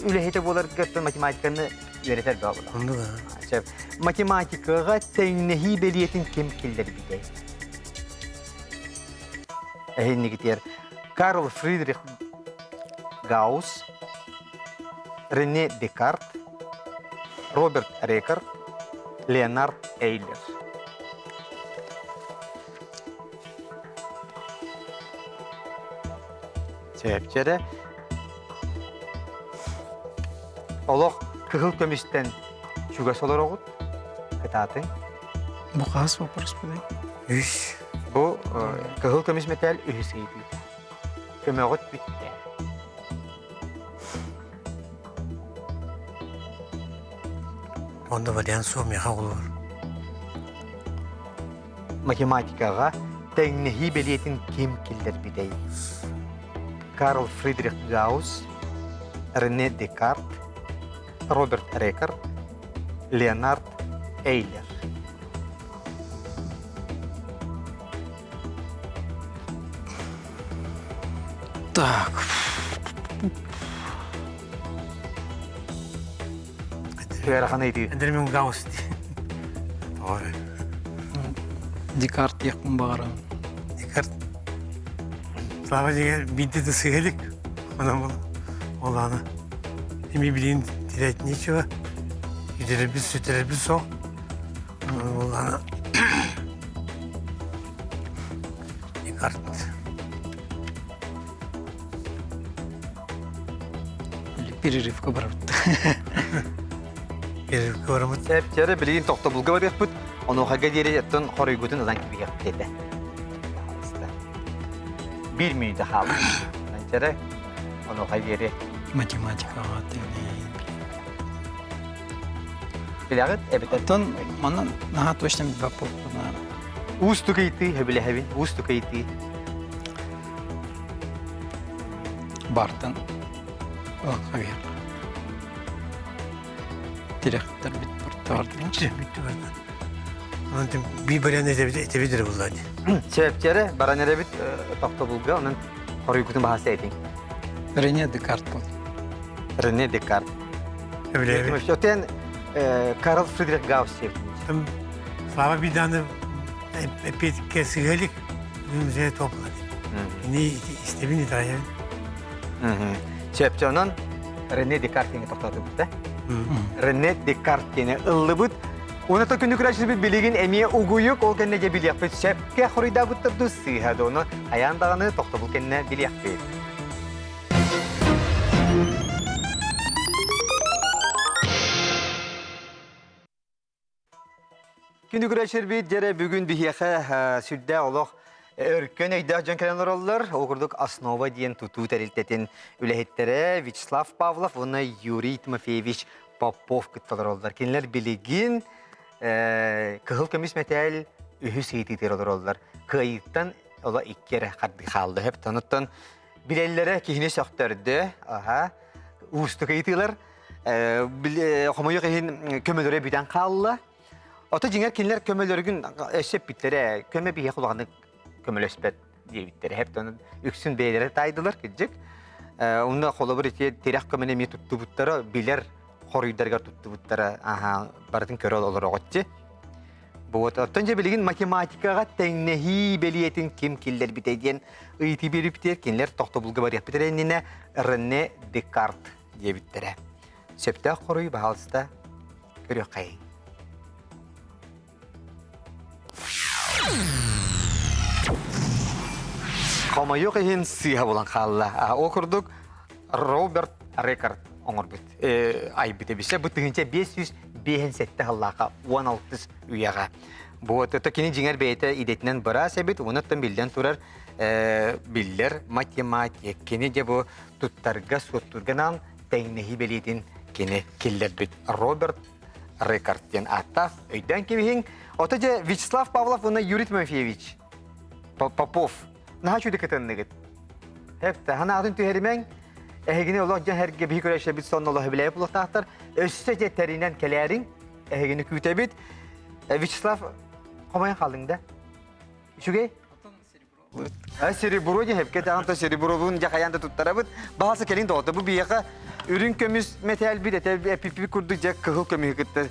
үлэһитэ буоларга математиканы үөрэтэр бөҕө буолар. Сөп. Математикаҕа тэҥнэһии бэлиэтин ким киллэрбитэй? Эһиннигитиэр Карл Фридрих Гаусс, Рене Декарт, Роберт Рекард, Леонард Эйлер. Сөпчэрэ олох кыһыл көмүстэн чугас олороҕут кытаатыҥ. Бу хас вопрос будай? Үс. Бу кыһыл көмүс мэтээл үһүс ыйытыыта. Көмөҕүт бүттэ. Онда вариант суох миэхэ олор. Математикаҕа тэҥнэһии бэлиэтин ким киллэрбитэй? Карл Фридрих Гаусс, Рене Декарт, Роберт Рекард, Леонард Эйлер. Так. Ыарахан ыйытыы. Эдэр Гаусс Декарт диэхпин баҕарам. Декарт. Слава дьиҥэр биирдэ да сыһа илик. Онон ол аны эми билигин терять нечего. Сүтэрэрбит сүтэрэрбит суох. Ол аны Декарт. Перерывка барабыт. Перерывка барабыт. Сэп, билигин тохтобулга барыахпыт. Онуохага диэри оттон хоруйгутун ылан кэбиһиэхпит этэ. Биир мүнүүтэ хаалла. Анчары онуоха диэри. Математикаҕа Билэҕит эбэтэр? Оттон манна наһаа точно билбэт буоллаҕына. Уустук ыйытыы сөбүлэһэбин. Уустук ыйытыы. Бартан ылан Тирэхтэр бит бардылар. Бүттү барда. Онон би баран этэбит эрэ булла дии. Сөпчөрө баран эрэбит тохтобулга онон хоруйгутун баһаста этиҥ. Рене Декарт был. Рене Декарт. Өблеби. Отен Карл Фридрих Гаусс Слава биданы эпетикке сыһалик үмзе топлады. Ини истебин итайын. Сөпчө онон Рене Декарт диэни тохтоотубут да. Рене Декарт диэни ыллыбыт. Уна то күнү күрәчилбит билигин эмиэ угуйук ол кэннэ дьэ билиэхпит сөпкө хоруйдаабыттар дуу сыыһа да ону хайаан даҕаны тохтобул кэннэ билиэхпит. Күнү күрәчирбит дьэрэ бүгүн биһиэхэ сүрдээх олох өркөн өйдөөх дьон кэлэн олороллор. Ол курдук Основа диэн тутуу тэрилтэтин үлэһиттэрэ Вячеслав Павлов уонна Юрий Тимофеевич Попов кытта олороллор. Кинилэр билигин кыһыл көмүс мэтээл үһүс ыйытыытыгар олороллор. Кыайыыттан оло икки эрэ хардыы хаалла. Онуттан билэллэрэ киһини сөхтөрдө. Аха. Уустук ыйытыылар. Хомойуох иһин көмөлөрө бүтэн хаалла. Ото дьиҥэр кинилэр көмөлөрүгүн өссө эппиттэрэ, көмө биһиэхэ улаханнык көмөлөспөт диэбиттэрэ. Хэп үксүн бэйэлэрэ таайдылар кырдьык. Онно холобур ити тирэх көмөнү эмиэ туттубуттара, билэр хоруйдарыгар туттубуттара аха барытын көрө олороҕотчу. Вот оттон дьэ билигин математикаҕа тэҥнэһии бэлиэтин ким киллэрбитэ диэн ыйытыы биэрбитигэр кинилэр тохтобулга барыахпыт эрэ иннинэ Рене Декарт диэбиттэрэ. Сөптөөх хоруй баһаалыста көрүөххэйиҥ. Хомойуох иһин сыыһа булан хаалла. Ол курдук Роберт Рекард оҥорбут айбыт эбисэ бу 1557 сыллаахха 16 үйэҕэ. Бу это кини дьиҥэр бэйэтэ идэтинэн быраас эбит, онуттан биллэн турар биллэр математик. Кини дьэ бу туттарга, суоттуурга анаан тэҥнэһии бэлиэтин кини киллэрбит Роберт Рекард диэн ааттаах өйдөөн кэбиһиҥ. Ото дьэ Вячеслав Павлов уонна Юрий Тимофеевич Попов наһаа үчүгэй кытынныгыт. Хэптэ ханаатын түһэримэҥ. Эһигини олох дьон эргэ биһи көрөшөбүт сонно олох билээп булуохтаахтар. Өссө дьэ тэринэн кэлээриҥ. Эһигини күүтэбит. Вячеслав хомойон хааллыҥ да? Үчүгэй? Серебро диэн хепке таҕан то серебробун дьэ хайаан да туттарабыт. Баһаса кэлин доҕото бу биһиэхэ үрүҥ көмүс мэтээлбит этэ эпиппит курдук дьэ кыһыл көмүһү кытта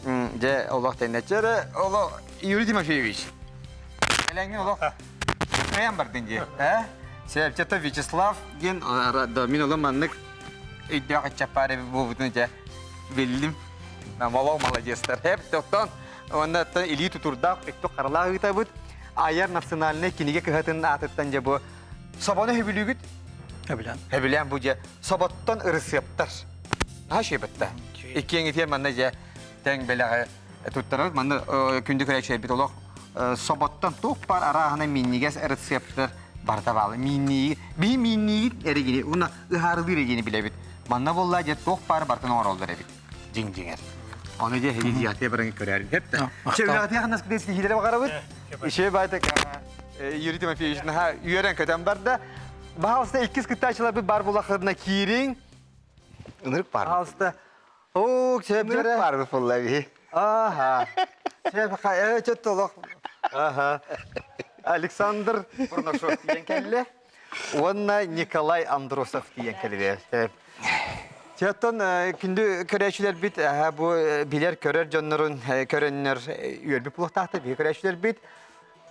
дьэ олох тэннэччи эрэ олох Юрий Тимофеевич элэҥҥин олох кыайан бардын дии э Севчета Вячеслав диэн мин олом маннык өйдөөх ыччаппаар эбит буолбутун дьэ биллим Молоо молодецтар хеп тоттон уонна илии тутурдаах өттүк харалаах ыытабыт Айар национальнай кинигэ кыһатын аатыттан дьэ бу собону хөбүлүүгүт? Хөбүлээн. Хөбүлээн бу дьэ соботтон ырысыаптар. Наһаа үчүгэй Иккиэн итиэн манна дьэ тэҥ бэлэҕи туттарабыт. Манна күндү көрөөччүлэрбит олох соботтон туох баар арааһына минньигэс рецептэр барыта баалы. Миинниги, биһи миинниигит эригини, уна ыһаарылыыр эригини билэбит. Манна буолла дьэ туох баар барытын оҥороллор эбит. Дьиҥ-дьиҥэр. Ону дьэ эһиги дьиэҕитигэр баран көрөөрүн. Хэп да. Чэ, үлэҕитигэр ханас кытын ситиһиилэри баҕарабыт. Иши байтак Юрий Тимофеевич наһаа үөрэн көтөн барда. Баһаалыста иккис кыттааччыларбыт бар булахырына киириҥ. Ынырык бар. Баһаалыста. Оо, Ынырык сөп бар буолла биһи. Аха. Сөп, чөт олох. Аха. Александр Бурнашов тиийэн кэллэ. Уонна Николай Андросов тиийэн кэллэ. Чөттон күндү көрөөччүлэрбит бу билэр көрөр дьоннорун көрөннөр үөрбүт булуохтаахтар биһи көрөөччүлэрбит.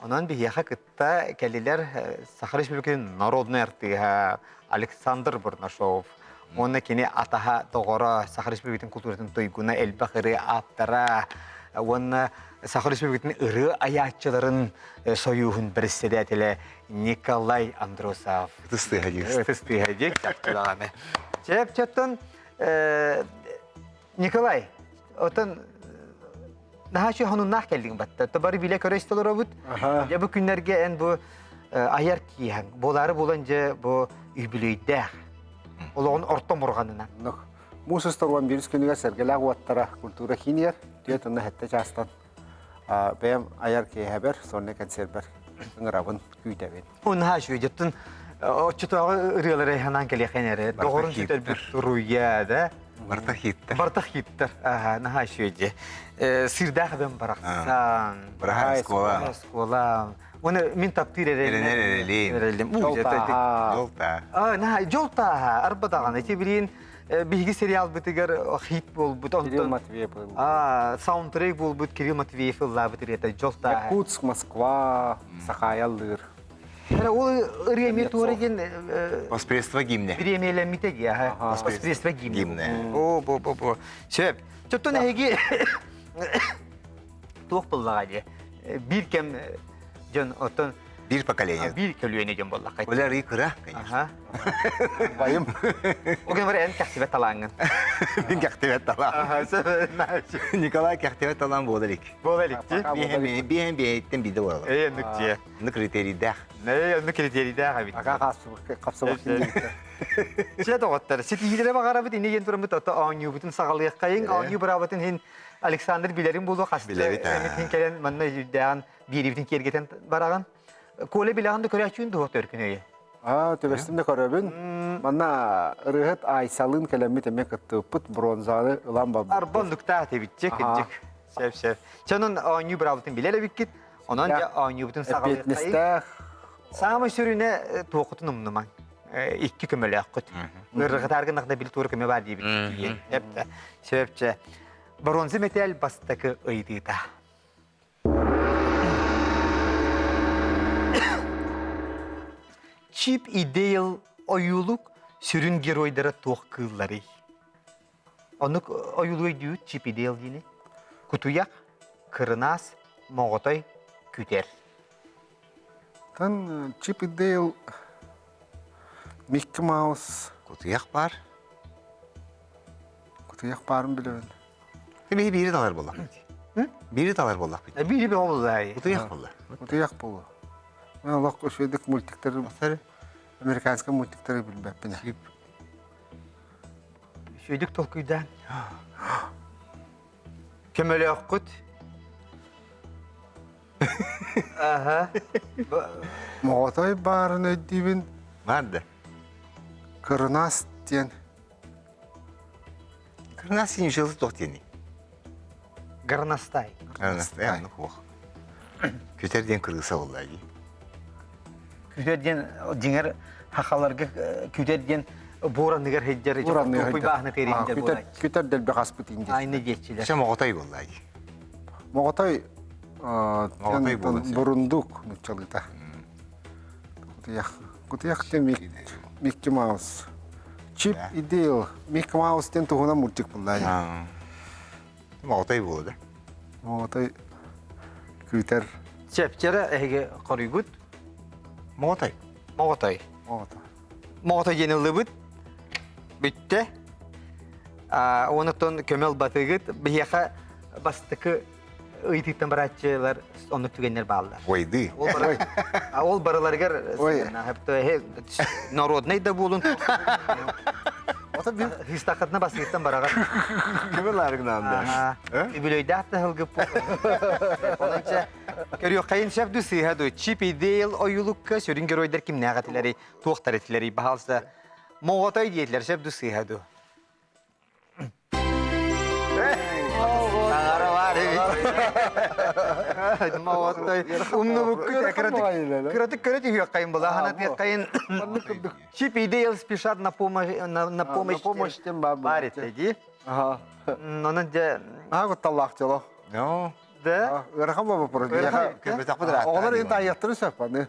Онон биһиэхэ кытта кэлилэр Саха Республикатын народнай артыыһа Александр Бурнашов уонна кини атаһа доҕоро Саха Республикатын култууратын туйгуна элбэх ырыа ааптара уонна Саха Республикатын ырыа айааччыларын сойууһун председателэ Николай Андросов. Ытыс тыаһа диир. Ытыс тыаһа диир, чахчы даҕаны. Чэп чэптэн Николай, отон наһаа үчүгэй сонуннаах кэллиҥ батта. То бары билэ көрө истэ олоробут. Дьэ бу күннэргэ эн бу айар кииһэҥ, буолаары буолан дьэ бу үбүлүөйдээх. Олоҕун орто мурҕанынан. Муус устар 11 күнүгэр Сэргэлээх уоттара культура киинигэр 4 7 чаастан бэйэм айар киэһэбэр, сонно концербэр ыҥырабын, күүтэбин. Наһаа үчүгэй. Дьоттун оччотооҕу ырыалары санаан кэлиэххин эрэ. Доҕорун сүтэрбит туруйа да. Барта хиттер. Барта хиттер. Аха, наһаа үчүгэй дьэ. Сыырдаах эбэм барахсан. Быраһаай оскуола. Оскуола. Оны мин таптыыр эрэлим. Эрэнэр эрэлим. Жолтааһа. Аа, наһаа жолтааһа арба даҕаны. Ити билин биһиги сериалбытыгар хит буолбут. Кирилл Матвеев. Аа, саундтрек буолбут Кирилл Матвеев ыллаабыт ырыата Жолтааһа. Якутск, Москва, Сахаайаллыыр. Эрэ ол ырыа эмиэ туора диэн Восприемство гимне. Бириэмийэлэммитэ дии, аха. Восприемство гимне. О, бо бо бо. Сөп. Чоттон эһиги туох буллаҕа дии. Биир кэм дьон оттон Биир поколение. Биир көлүөнэ дьон буоллахха. Оля арыы кыра, конечно. Байым. Оген бар эн кэхтибэт талааҥҥын. Мин кэхтибэт талаан. Николай кэхтибэт талаан буола илик. Буола илик дии. Биэһэн биэһиттэн биирдэ буолар. Эй, оннук дии. Оннук критерийдээх. Эй, оннук критерийдээх эбит. Ака хапсыбак Чэ доҕоттор, ситиһиилэри баҕарабыт инни диэн тураммыт ото оонньуубутун саҕалыаххайыҥ. Оонньуу быраабытын иһин Александр билэрин буолуо хаста эмитин кэлэн манна үрдээҕин биэриибитин киэргэтэн бараҕын. Коля билэҕин да көрөөччүн дуо төркүн өйө? Аа, төбөстүм да көрөбүн. Манна ырыһыт Айсалыын кэлэммит эмиэ кыттыыппыт бронзаны ылан барбыппыт. Арбан нуктаах эбитче кырдьык. Сөп сөп. Чонон оонньуу быраабытын билэр эбиккит. Онон дьэ оонньуубутун саҕалыаххайыҥ. Эппиэтинэстээх. Саамай сүрүнэ туоххутун умнумаҥ. Икки көмөлөөххүт. Ырыгытааргын нахда бил туор көмө бар диэбит. Эптэ. Сөпче. Бронза металл бастакы ыйытыыта. Чип и Дейл ойуулук сүрүн геройдара туох кыылларый? Оннук ойуулук өйдүүт Чип и Дейл диини. Кутуйах, кырынаас, моҕотой, күтэр. Тан Чип и Дейл Микки Маус Кутуйах бар. Кутуйах баарын билэбин. Биһи биири талар буоллахпыт. Биири талар буоллахпыт. Биири буолла. Утуйах буолла. Утуйах буолла. Мен олох үчүгэйдик мультиктары, американскай мультиктары билбэппин. Үчүгэйдик толкуйдаан. Көмөлөөххүт. Аха. Моҕотой баарын өйдүүбүн. Бар да. Кырынаас диэн. Кырынаас син үчүгэй туох диэний? Горностай. Горностай, аны хуох. Күтэр диэн кырыыса буолла дии. Күтэр диэн дьиҥэр хахаларга күтэр диэн буораныгар сылдьар Буораныгар бааһына тиэрийдэр буолааччы. Күтэр дэлби хаспыт индиэ. Айны диэччилэр. Чэ моҕотой буолла дии. Моҕотой Моҕотой буолан бурундук нуччалыыта. Кутуйах. Кутуйах диэн Микки Маус. Чип и Дейл. Микки Маус диэн туһунан мультик булла. Моҕотой буолла да. Моҕотой күүтэр. Чэпчэрэ эһиги хоруйгут? Моҕотой. Моҕотой. Моҕотой. Моҕотой диэн ыллыбыт. Бүттэ. Онуттан көмө ылбатыгыт. Биһиэхэ бастакы ыйытыыттан барааччылар оннук түгэннэр бааллар. Ойды. Ол барыларыгар народный да буолун Хыстакатына басыыттан бараҕар. Кими лаарыгнаан да. Үбүлөйдөөх да һылгыппыт. Онон чэ. Көрүөххэйин сөп ду сыыһа ду. Чип и Дейл ойуулукка сүрүн геройдар кимнээх этилэрий, туохтар этилэрий, баһаалыста. Моҕотой диэтилэр сөп ду сыыһа ду. Таҥара баар эбит. Моҕотой умнубуккут кыратык кыратык көрө түһүөххэйин була ханатыаххайын. Чип и Дейл спешат на помощь на помощь помощь баар этэ дии. Онон дьэ Аа кутталлаах дьоло. No. Да? Ыарахан вопрос. Оҕолор ин таайыахтарын сөп аны.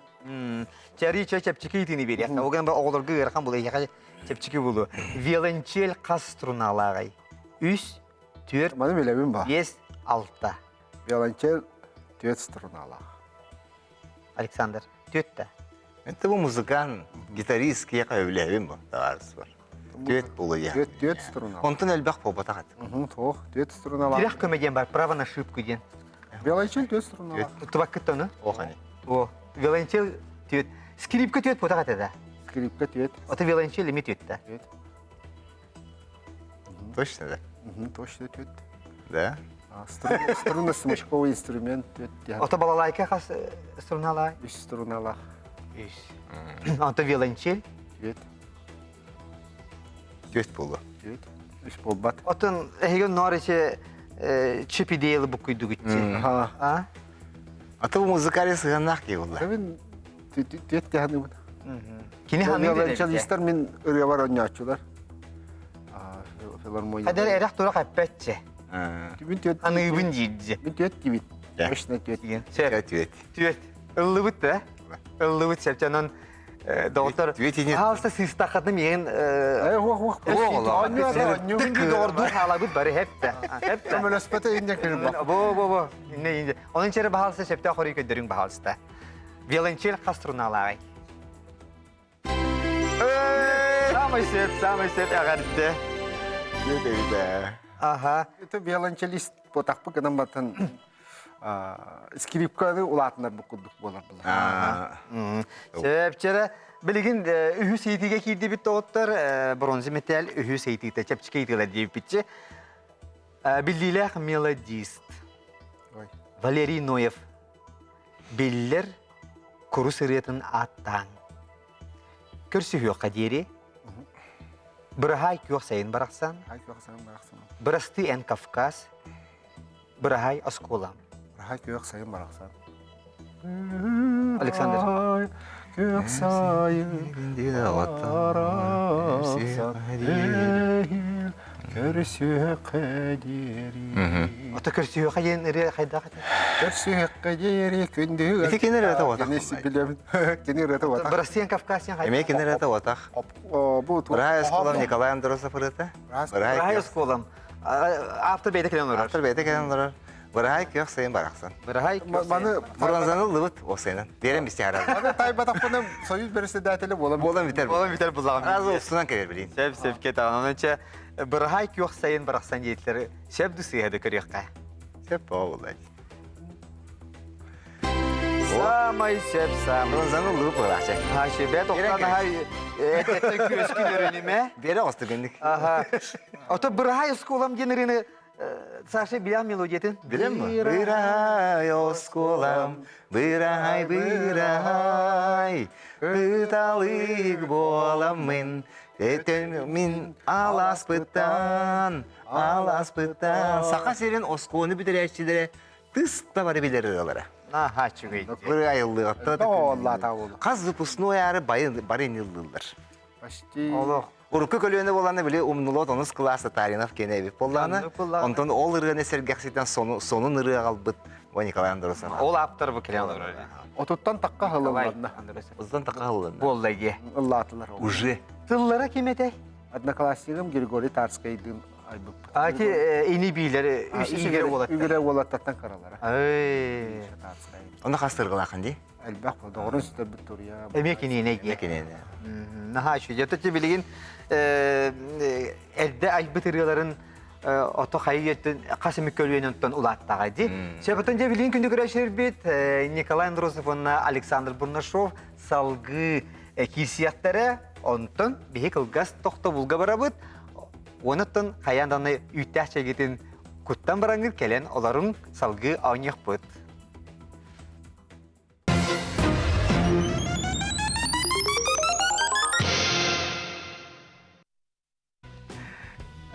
Чари чэ чэпчэки итини биэриэх. Ол гынан оҕолорго ыарахан буолуо, эһиэхэ чэпчэки буолуо. Виолончель хас струналааҕый? Үс, түөрт, Маны билэбин ба. биэс, алта. Виолончель түөрт струналаах. Александр, түөрт да. Это бу музыкант, гитарист киэхэ өбүлэбин бу, табаарыс бар. Түөрт буолуо. Түөрт түөрт струналаах. Онтон элбэх буолбатах этим. Туох, түөрт струналаах. Тирэх көмө диэн бар, право на ошибку диэн. Виолончель түөрт струналаах. Туттубаккыт ону? Охани. О, виолончель түөрт. Скрипка түөрт буолбатах этэ да. Скрипка түөрт. Ото виолончель эми түөрт да. Түөрт. Точно да? Точно түөрт. Да? Струнно смычковый инструмент түөрт. Ото балалайка хас струналаах? Үс струналаах. Үс. Ото виолончель? Түөрт. Түөрт буолуо. Түөрт. Үс буолбат. Отон эһиги ноор ичи чип идеялы буккуйдугутчи. А? Аты бу музыкальный сыһыаннаах киһи буолла. Мен түөрт тиһаныбын. Кини ханнык Виолончелистар мин ырыабар оонньооччулар. Филармония. Хадер эрэх турах эппэтчи. Мин түөрт Аныыбын диирдьи. Мин түөрт дибит. Точно түөрт. Сөп. Түөрт. Түөрт. Ыллыбыт да. Ыллыбыт сөп. Онон доҕоттор хаалса сыыстаххытына миигин доҕордуу хаалабыт бары хепте. Хепте. Көмөлөспөтө инне кырба. Бу бу бу. Инне инне. Onun içeri баһалса сөптөөх хоруу көдөрүң баһалста. Виолончель хас струналааҕый? Самый сөп, самый сөп эҕэрдэ. Аха. Это виолончелист ботахпы гынан батан скрипканы улаатынар бу курдук буолар булар. Сөпчөрө билигин үһүс ыйытыыга киирдибит доҕоттор бронза металл үһүс ыйытыыта чэпчэки ыйытыылар диэбиппитчи. Биллиилээх мелодист Валерий Ноев биллэр курус ырыатын ааттааҥ. Көрсүһүөххэ диэри Быраһаай күөх сайын барахсан, Бырастыы эн Кавказ, Быраһаай оскуолам. Быраһаай күөх сайын барахсан. Александр. Күөх сайын барахсан Көрсүөххэ диэри. Ото көрсүөххэ диэн ырыа хайдах этэ? Көрсүөххэ диэри күндү. Ити кини ырыата уотах. Кини билэбин. Кини ырыата уотах. Бырастыян Кавказиян хайдах? Эмиэ кини ырыата уотах. Бу Бырай осколам Николай Андросов ырыата. Бырай осколам. Автор бэйдэ кэлэн олорор. Автор бэйдэ кэлэн олорор. Быраһай күөх сайын барахсан. Быраһай күөх Маны Бронзаны ыллыбыт ол сайынан. Биэрэн бисти арар. Маны тайбатахпына союз председателі болам. Болан битер. Болан битер буллаган. Разы устунан келер билин. Сеп сепке таган. Онунча быраһай күөх сайын барахсан диэтлери сеп дусыйады көрүөхкэ. Сеп болла. Самай сеп самай. Бронзаны ыллыбыт болачак. Ha шебе тоқтан хай этеттен күөскүн өрүнүмэ. Бере осты генник. Аха. Ото быраһай осколам диэн ырыны Саша билэн мелодиятын? Билем ми? Быраһай осколам, быраһай, быраһай, ыталык буоламмын, этен мин аласпыттан, аласпыттан. Саха сирин оскуону бүтэрээччилэрэ тыс да бары билэр ырыалара. Аха, чугай. Быры айыллыгатта. Олла болу. Хас выпускной ары барын ыллылар. Почти. Олох. Урукку көлүөнэ буоллаҕына били умнулуот онус кылаас Татаринов киэнэ эбит буоллаҕына, онтон ол ырыаны сэргэхситэн сонун ырыа аҕалбыт бу Николай Андросов. Ол ааптар бу кэлэн олорор. Отуттан таққа ылылланна. Отуттан таққа ылылланна. Буолла дии. Ыллаатылар. Уже. Тыллара ким этэй? Одноклассникым Григорий Тарскайдыын айбыппыт. Ати ини биилэр үс үгэрэ уолаттар. Үгэрэ уолаттартан каралара. Эй. Тарскай. Онно хастыргылаахын дии? Элбэх доҕорун сүтэрбит туруйа. Эмиэ киниэнэ дии. Киниэнэ. Наһаа үчүгэй. Дьэ билигин эрдэ айбыт ырыаларын ото хайы өттүн хас эмит көлүөнүнтэн улааттаҕа дии. Сөбөтөн дьэ билигин күндү көрөөчүлэрбит Николай Андросов уонна Александр Бурнашов салгыы киирсиэхтэрэ. Онтон биһи кылгас тохтобулга барабыт. Онуттан хайаан даҕаны үүттээх чэйгитин куттан бараҥҥыт кэлэн олорун салгыы оонньуохпут.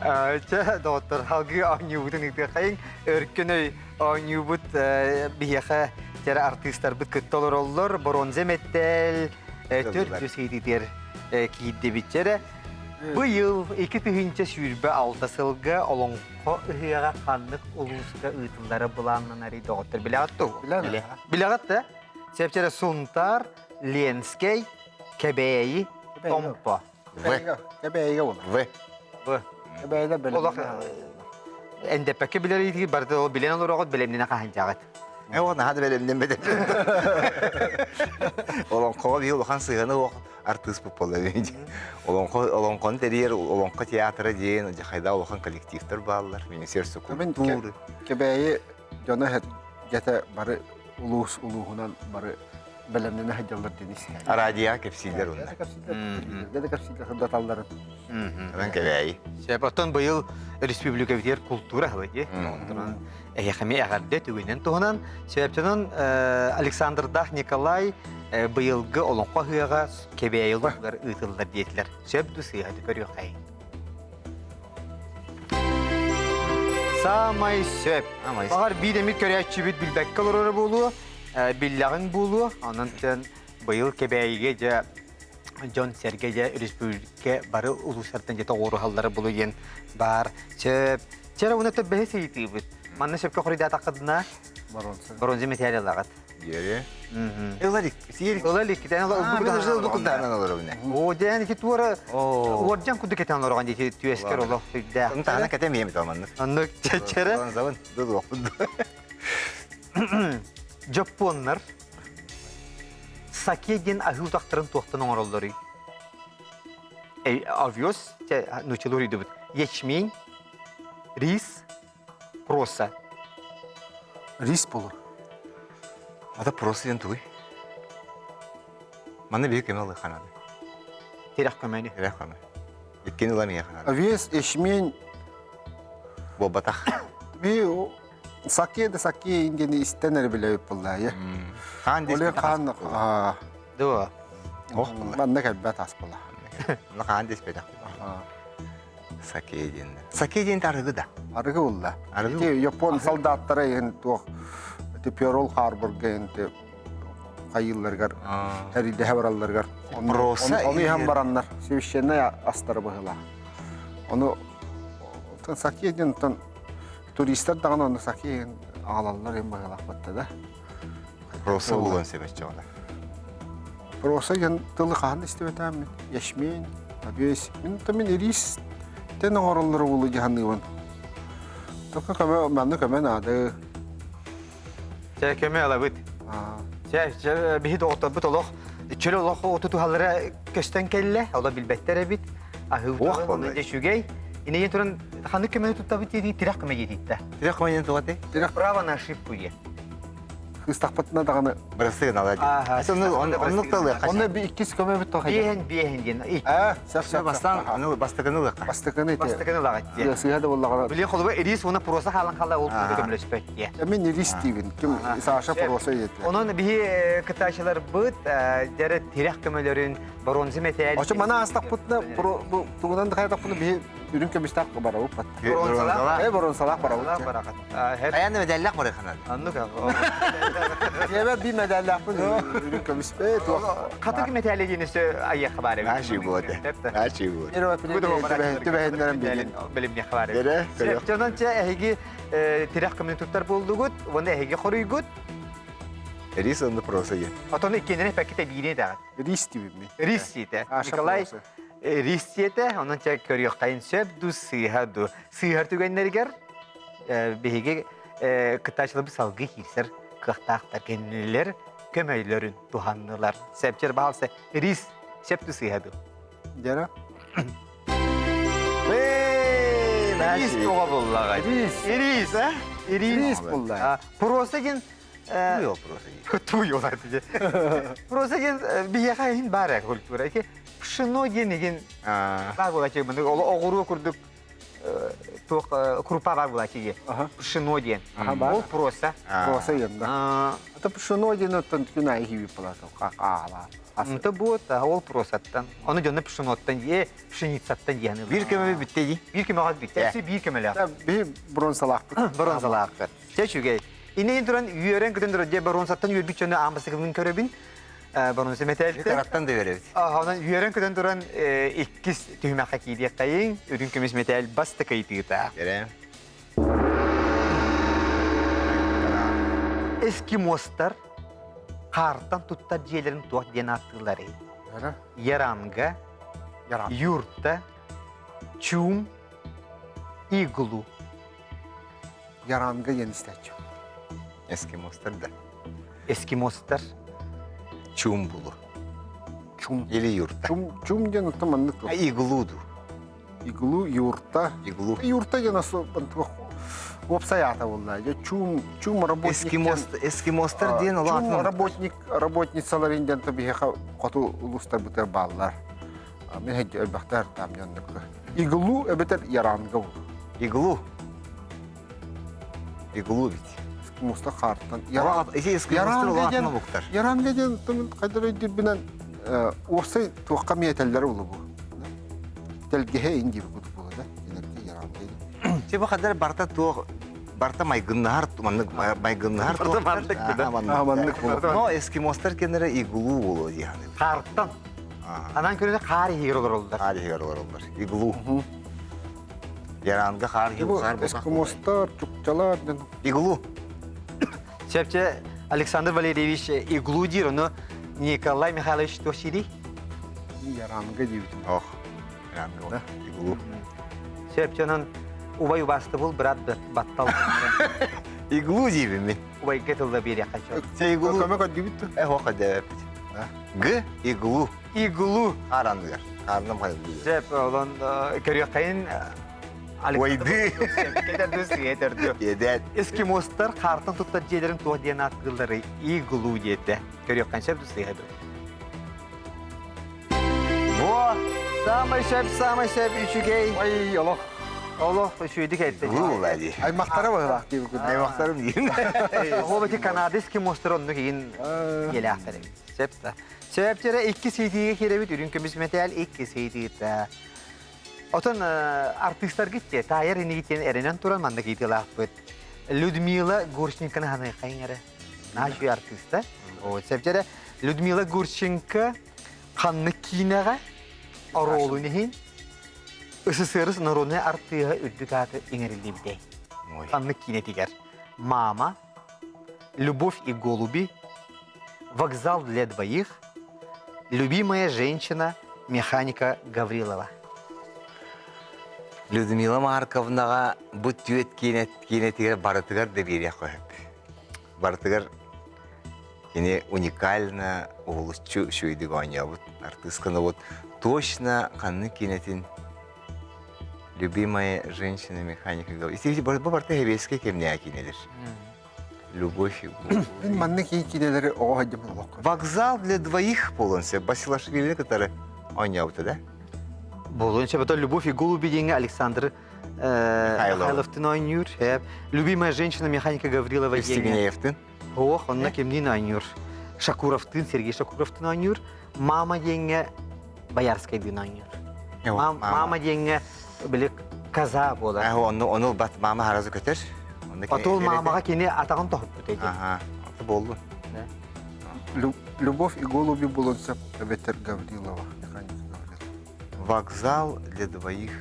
Чэ, доҕоттор, салгыы оонньуубутун ыытыаххайыҥ. Өркөн өй оонньуубут биһиэхэ кэрэ артыыстарбыт кытта олороллор. Боруонза мэтэл төрдүс ыйытыытыгар киирдибит. Чэрэ, быйыл 2026 сылга Олоҥхо ыһыаҕа ханнык улууска ыытыллара былааннанарый доҕоттор? Билэҕит дуо? Билэҕит да? Сэпчэрэ Сунтаар, Ленскэй, Кэбээйи, Томпо. В. Кэбээйигэ буолар. В. В. Кэбээйилэр бэлэм. Олох эндэппэккэ билэр ыйытыгы барыта ол билэн олороҕут бэлэмнэнэ хаһанчаҕыт. Э ол наһаа да бэлэмнэн бэдэ. Олоҥхоҕо биһи улахан сыһыаны суох артыыспыт буолла Олоҥхо олоҥхону тэрийэр Олоҥхо театра диэн хайда улахан коллективтар бааллар. Министерство культуры. Кэбээйи дьоно дьэтэ бары улуус улууһунан бары бэлэмнэнэ сылдьаллар диэн истэҕин. Радиоҕа кэпсииллэр уонна. Кэпсииллэр, да кэпсииллэр сырдаталларын. Онон кэбээйи. Сөп, оттон быйыл республикабытыгар култуура сыла дии. Онтон эһиэхэ эҕэрдэ түгэнин туһунан сөптөнөн Александрдаах Николай быйылгы олоҥхо ыһыаҕа Кэбээйи улууһугар ыытыллар диэтилэр. Сөп ду сыыһа көрүөххэйиҥ. Саамай сөп. Баҕар биир эмит көрөөччүбүт билбэккэ олороро буолуо, биллэҕиҥ буолуо. Онон быйыл Кэбээйигэ дьэ дьон-сэргэ дьэ республика бары улуустартан дьэ тоҕуоруһаллара булу диэн баар. Сөп. Чэ эрэ уонна бэһис ыйытыыбыт. Манна сөпкө хоруйдаатаххытына бронза мэтээли ылаҕыт. Диэри. Ылар сиэр. Ыла илик. Китэн ылбыт олоробуна. О, дьэн ити туора уордьан курдук кэтэн олорогон дии түөскэр олох сүрдээх. Оны таһына кэтем иэм маннык. Оннук чэчэрэ. Бронзабын дылуохпут. Дьоппуоннар саке диэн аһыы утахтарын туохтан оҥороллоруй? Овес, нууччалыы уруйдубут. Ячмень, рис, проса. Рис болор. Ата проса диэн тугуй? Манна биһи көмө ылыахха наада. Тирэх көмөнү. Тирэх көмө. Иккини ылан иһиэххэ наада. Овес, ячмень. Буолбатах. Би саке да саке индиэни истэн эрэ билэбит буоллаа. Хаан Оле хаан Дуо. Ох буолла. Манна кэлбэт ас буолла. Манна хаан диспэтэх. Саке диэн. Саке диэн арыгы да. Арыгы булла. Арыгы. Ити Япон солдаттара иһин туох ити Перл Харборга иһин хайыылларыгар тэрийдэһэ баралларыгар ону иһэн бараннар священнай астары быһыылаах. Ону саке диэн туристар даҕаны ону саке иһин аҕалаллар иһин быһыылаах батта да. Проса булуон сөбөччөҕүнэ. Проса диэн тылы хаһан истибэтээм ячмень, овес. Мин то мин рис тен оҥороллоро булу дьаһаныыбын. Только көмө манны көмө наады. Чэ көмө алабыт. Чэ, чэ биһи доҕотторбут олох чөл олох отутуһаллара көстөн кэллэ, оло билбэттэр эбит. Аһыы оны дьэ үчүгэй. Инэйэн туран ханнык көмөнү туттабыт диэтии тирэх көмө диэтиттэ. Тирэх көмө диэн тугаты? Тирэх право на ошибку диэн. Ыстахпытына даҕаны Бырастыгын ала дии. Оннук да ылыахха. Онно би иккис көмөбүт тоҕо. Биэһин биэһин диэн. Аа, сөп сөп. Бастаан аны бастакыны ылыахха. Бастакыны ити. Бастакыны ылаҕыт диэн. Сыыһа да буоллаҕына. Билин холуба рис уонна проса хаалан хаалла ол туга көмөлөспөт диye. Мин рис диибин. Ким Саша проса диэтэ. Онон биһи кытаачыларбыт дьэрэ тирэх көмөлөрүн бронза мэтээл. Очо мана астахпытына бу тугунан да хайдахпына биһи үрүҥ көмүстээх барабыт. Бронзалаах. Э бронзалаах барабыт. Барахат. Хайаан да мэдээллээх барыханан. Оннук. Дьиэбэр биир мэдээллээхпин үрүҥ көмүс туох. Хатык мэтээлэ диэн өссө айыахха баар эбит. Наачыы буолуо. Наачыы буолуо. Түбэһиннэрэн билин. Билимниэххэ баар эбит. Дьонон чэ эһиги тирэх көмүнү туттар буоллугут, уонна эһиги хоруйгут. Рис онно проса диэн. Отону иккиэннэрин эппэккитэ биири этэҕит. Рис диибин. Рис диэтэ. Николай рис диэтэ, онон чэ көрүөххэйин сөп дуу, сыыһа дуу. Сыыһар түгэннэригэр биһиги кыттааччыларбыт салгыы киирсэр кыахтаахтар кинилэр көмөлөрүн туһаннылар. Сепчер баалса рис сеп дуу сыыһа дуу. Дьара. Рис тоҕо буллаҕай? Рис. Рис, а? Рис булла. Просто диэн Туйо просто диэн. Туйо Просто диэн биһиэхэ иһин баар культура. Ити пшено диэн игин баар буолаччы оҕуруо курдук туох крупа баар буолааччы дии. Пшено диэн. Ол просто. Просто диэн да. Это пшено диэн оттон күн аайы хиби палата. Аала. Это будет ол просаттан. Оны дьоно пшеноттан е пшеницаттан диэн. Биир көмө бүтте ди. Биир көмөҕө бүтте. Өссө биир көмөлөөх. Биһи бронзалаахпыт. Бронзалаахпыт. Чэ үчүгэй. Иннин туран үөрэн көтөн турар дьэ бронзаттан үөрбүт дьону аан бастакыбын көрөбүн. Бронза мэтээлте. Караттан да беребит. Онон үөрэн көтөн туран иккис түһүмэххэ киириэххэйиҥ. Үрүҥ көмүс мэтээл бастакы ыйытыыта. Эрэ. Эскимостар хаартан туттар дьиэлэрин туох диэн ааттыылларый? Яранга, юрта, чум, иглу. Яранга диэн истээччи. Эскимостар да. Эскимостар. Чум булу. Чум. Или юрта. Чум, чум диэн оттон маннык А иглу ду. Иглу, юрта. Иглу. Юрта диэн уопсай аата буолла. Чум, чум работник. Эскимос, эскимостар диэн Чум улаатан. работник, работницалар диэн биһиэхэ хоту улуустарбытыгар бааллар. Мин хэдди өлбөхтөр там дьоннук. Иглу эбэтэр яранга бул. Иглу. Иглу бит. Эскимостар хаартан. Эскимостар улаатан буктар. Яранга диэн хайдар өйдүрбүнэн уопсай туохха миэтэллэр улу бу. Тэлгэһэ ин диир курдук буолла да. Кинилэргэ яранга диэн. Че бу хадар барта туох барта майгыннаһар маннык майгыннаһар Барта мандык да. Маннык буолла. Но эскимостар кенере иглу боло диһаны. Хаартан. Анан көрүнэ хаар иһигэр олороллор. Хаар иһигэр олороллор. Иглу. Яранга хаар Бу хаар эскимостар, чукчалар диэн. Иглу. Сөпче Александр Валерьевич иглу диир, ону Николай Михайлович туох сиирий? Яранга диэбитим. Ох. Яранга. Иглу. Сөпче онон убай убастыбыл брат баттал. Иглу диибин мин. Убайга тылла биэриэххэ сөп. Се иглу. Көмө көрдүбүт. Э хоха дэбэппит. Г иглу. Иглу. Хаар анныгар. Хаарынан хайыллыы. Сөп, олон көрүөххэйин Уойды. Кетердү, сиэтердү. Едет. Эскимостар хаартан туттар дьиэлэрин туох диэн ааттыыллары иглу диэтэ. Көрүөххэн сөп сыыһа Во! Самый сөп, самый сөп үчүгэй. Ой, олох. Олох үчүгэйдик этте. Иглу була ди. Аймактара быһылаах диэбит курдук. Аймактарым диин. Ол бити Канада эскимостар оннук иин елээхтэр эбит. Сөп да. Сөптөрө икки сейтиге кирэбит үрүн көмүс мэтээл икки сейтиитэ. Отон артыыстаргыт те таайар инигитен эрэнэн туран манна киитилаахпыт. Людмила Гурченконы ханыйхайын эрэ. Наша артыыста. Вот сөптөрө Людмила Гурченко ханнык киинэҕэ оруолун иһин СССР народнай артыыһа үрдүк ааты иҥэриллибитэй. Ханнык киинэтигэр «Мама», «Любовь и голуби», «Вокзал для двоих», «Любимая женщина» механика Гаврилова. Людмила Марковнаҕа бу түөт киинэтигэр барытыгар да биэриэх көһөп. Барытыгар кини уникально уһулуччу үчүгэйдик оонньообут артыысканы вот точно ханнык киинэтин любимая женщина механика Ити бу барыта сэбиэскэй кэмнээх киинэлэр. Любовь и Мин маннык киинэлэри оҕо сылдьыбын олоххо. Вокзал для двоих буолуон сөп. Басилашвили кытары оонньообута да? Буолуон сөп. Это «Любовь и голуби» диэҥҥэ Александр Михайловтын оонньуур. Любимая женщина механика Гаврилова диэҥҥэ. Евстигнеевтин. Ох, онно кимниин оонньуур? Шакуровтын, Сергей Шакуровтын оонньуур. Мама диэҥҥэ Боярскайдыын оонньуур. Мама диэҥҥэ били коза буолар. Ону ону бат мама харазы көтөр. Отол мамаҕа кини атаҕын тоһуппут эти. Ага, это болду. Любовь и голуби буолуон сөп эбэтэр Гаврилова, механик Гаврилова. Вокзал для двоих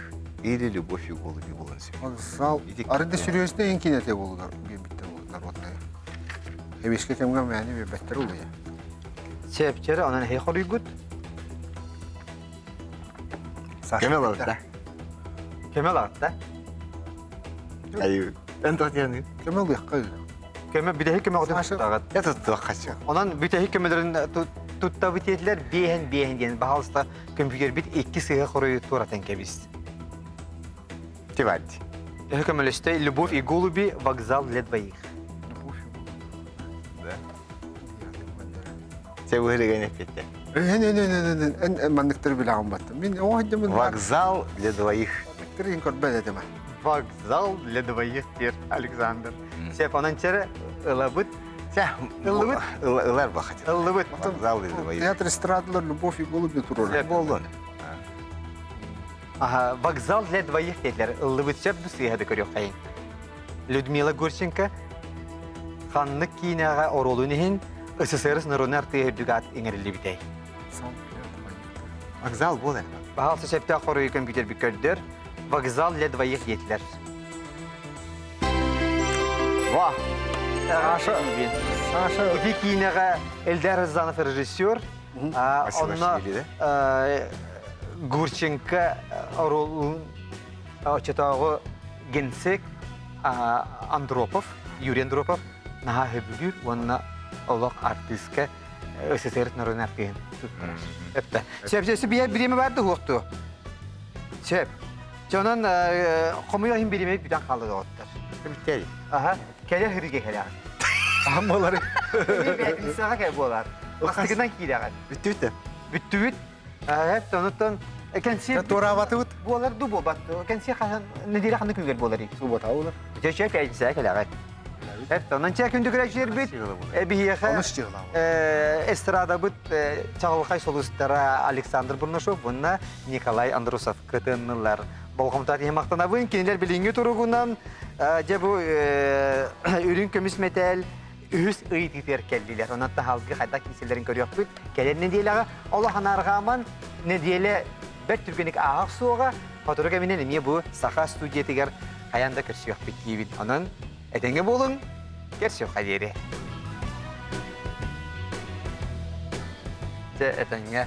или Любовь и голуби буолуон сөп. Вокзал. Арыда серьезный эн кинете болудар биэрбиттэр народная. Эбиске кэмҥэ мээнэ биэрбэттэр улуйа. Сөпчөрө онон эһи хоруйгут. Көмө алабыт да. Көмө алабыт да. Айы. Эн тотяны. Көмө алыахха. Көмө бүтэһик көмөҕүтүн туттаҕыт. Это туоххачы. Онон бүтэһик көмөлөрүн туттабыт диэтилэр биэһэн биэһэн диэн баһаалыста көмпүүтэрбит икки сыыһа хоруйу туоратан кэбис. Тиварди. Төһө көмөлөстө Любовь и голуби вокзал для двоих. Любовь и голуби. Да. Сен выһырыган эппетте. Эн манныктары билэҕин баттым. Мин оҕо Вокзал для двоих. Манныктары иһин көрбөт этим. Вокзал для двоих диир Александр. Сеп онон чэрэ ылабыт. Чэ, Ыллыбыт. Ылар бахат. Ыллыбыт. Вокзал ыллыбыт. Театр эстрадалар Любовь и голуби турар. Болдун. Аха, вокзал для двоих диэтилэр. Ыллыбыт сөп бу сыыһа да көрүөххэйин. Людмила Гурченко ханнык киинэҕэ оруолун иһин СССР народнай артыыһа үрдүк аат иҥэриллибитэй? Вокзал буолар. Баһаалса сөптөөх хоруйу компьютербит көрдөр. Вокзал для двоих диэтилэр. Ва! Саша, Саша. Ити киинэҕэ Эльдар Рязанов режиссер, онно Гурченко оруолун оччотооҕу генсек Андропов, Юрий Андропов наһаа сөбүлүүр уонна олох артыыска СССР народный артыыһын туттарар. Өптө. Сөп, сөп, биир бириэмэ бар да уохту. Сөп. Дьонон хомуйа иһин бириэмэ бүтэн хаалла доҕоттор. Бүттэр. Аха, кэлэр хырыга кэлэҕин. Аһам буолар. Бээтинсэҕэ кэл буолар. Бастакынан киирэҕин. Бүттүбүт. Бүттүбүт. Эп онуттан кэнсиэр Туораабатыбыт. Буолар ду буолбат. Кэнсиэр хаһан нэдиэлэ ханнык күнгэр буолар? Суббота буолар. Дьэ чэ пятницаҕа кэлэҕин. Эп онон чэ күндү көрөөччүлэрбит биһиэхэ эстрадабыт чаҕылхай сулустара Александр Бурнашов уонна Николай Андросов кытыннылар. Болҕомтоох иһин махтанабын. Кинилэр билиҥҥи туругунан дьэ бу үрүҥ көмүс мэтээл үһүс ыйытыытыгар кэллилэр. Онон таһалгы хайдах киирсэллэрин көрүөхпүт. Кэлэр нэдиэлэҕэ олох анаарҕааман нэдиэлэ бэрт түргэнник ааһар суоҕа. Сотору кэминэн эмиэ бу саха студиятыгар хайаан да көрсүөхпүт диибин. Онон этэҥҥэ буолуҥ, көрсүөххэ диэри. Дьэ этэҥҥэ.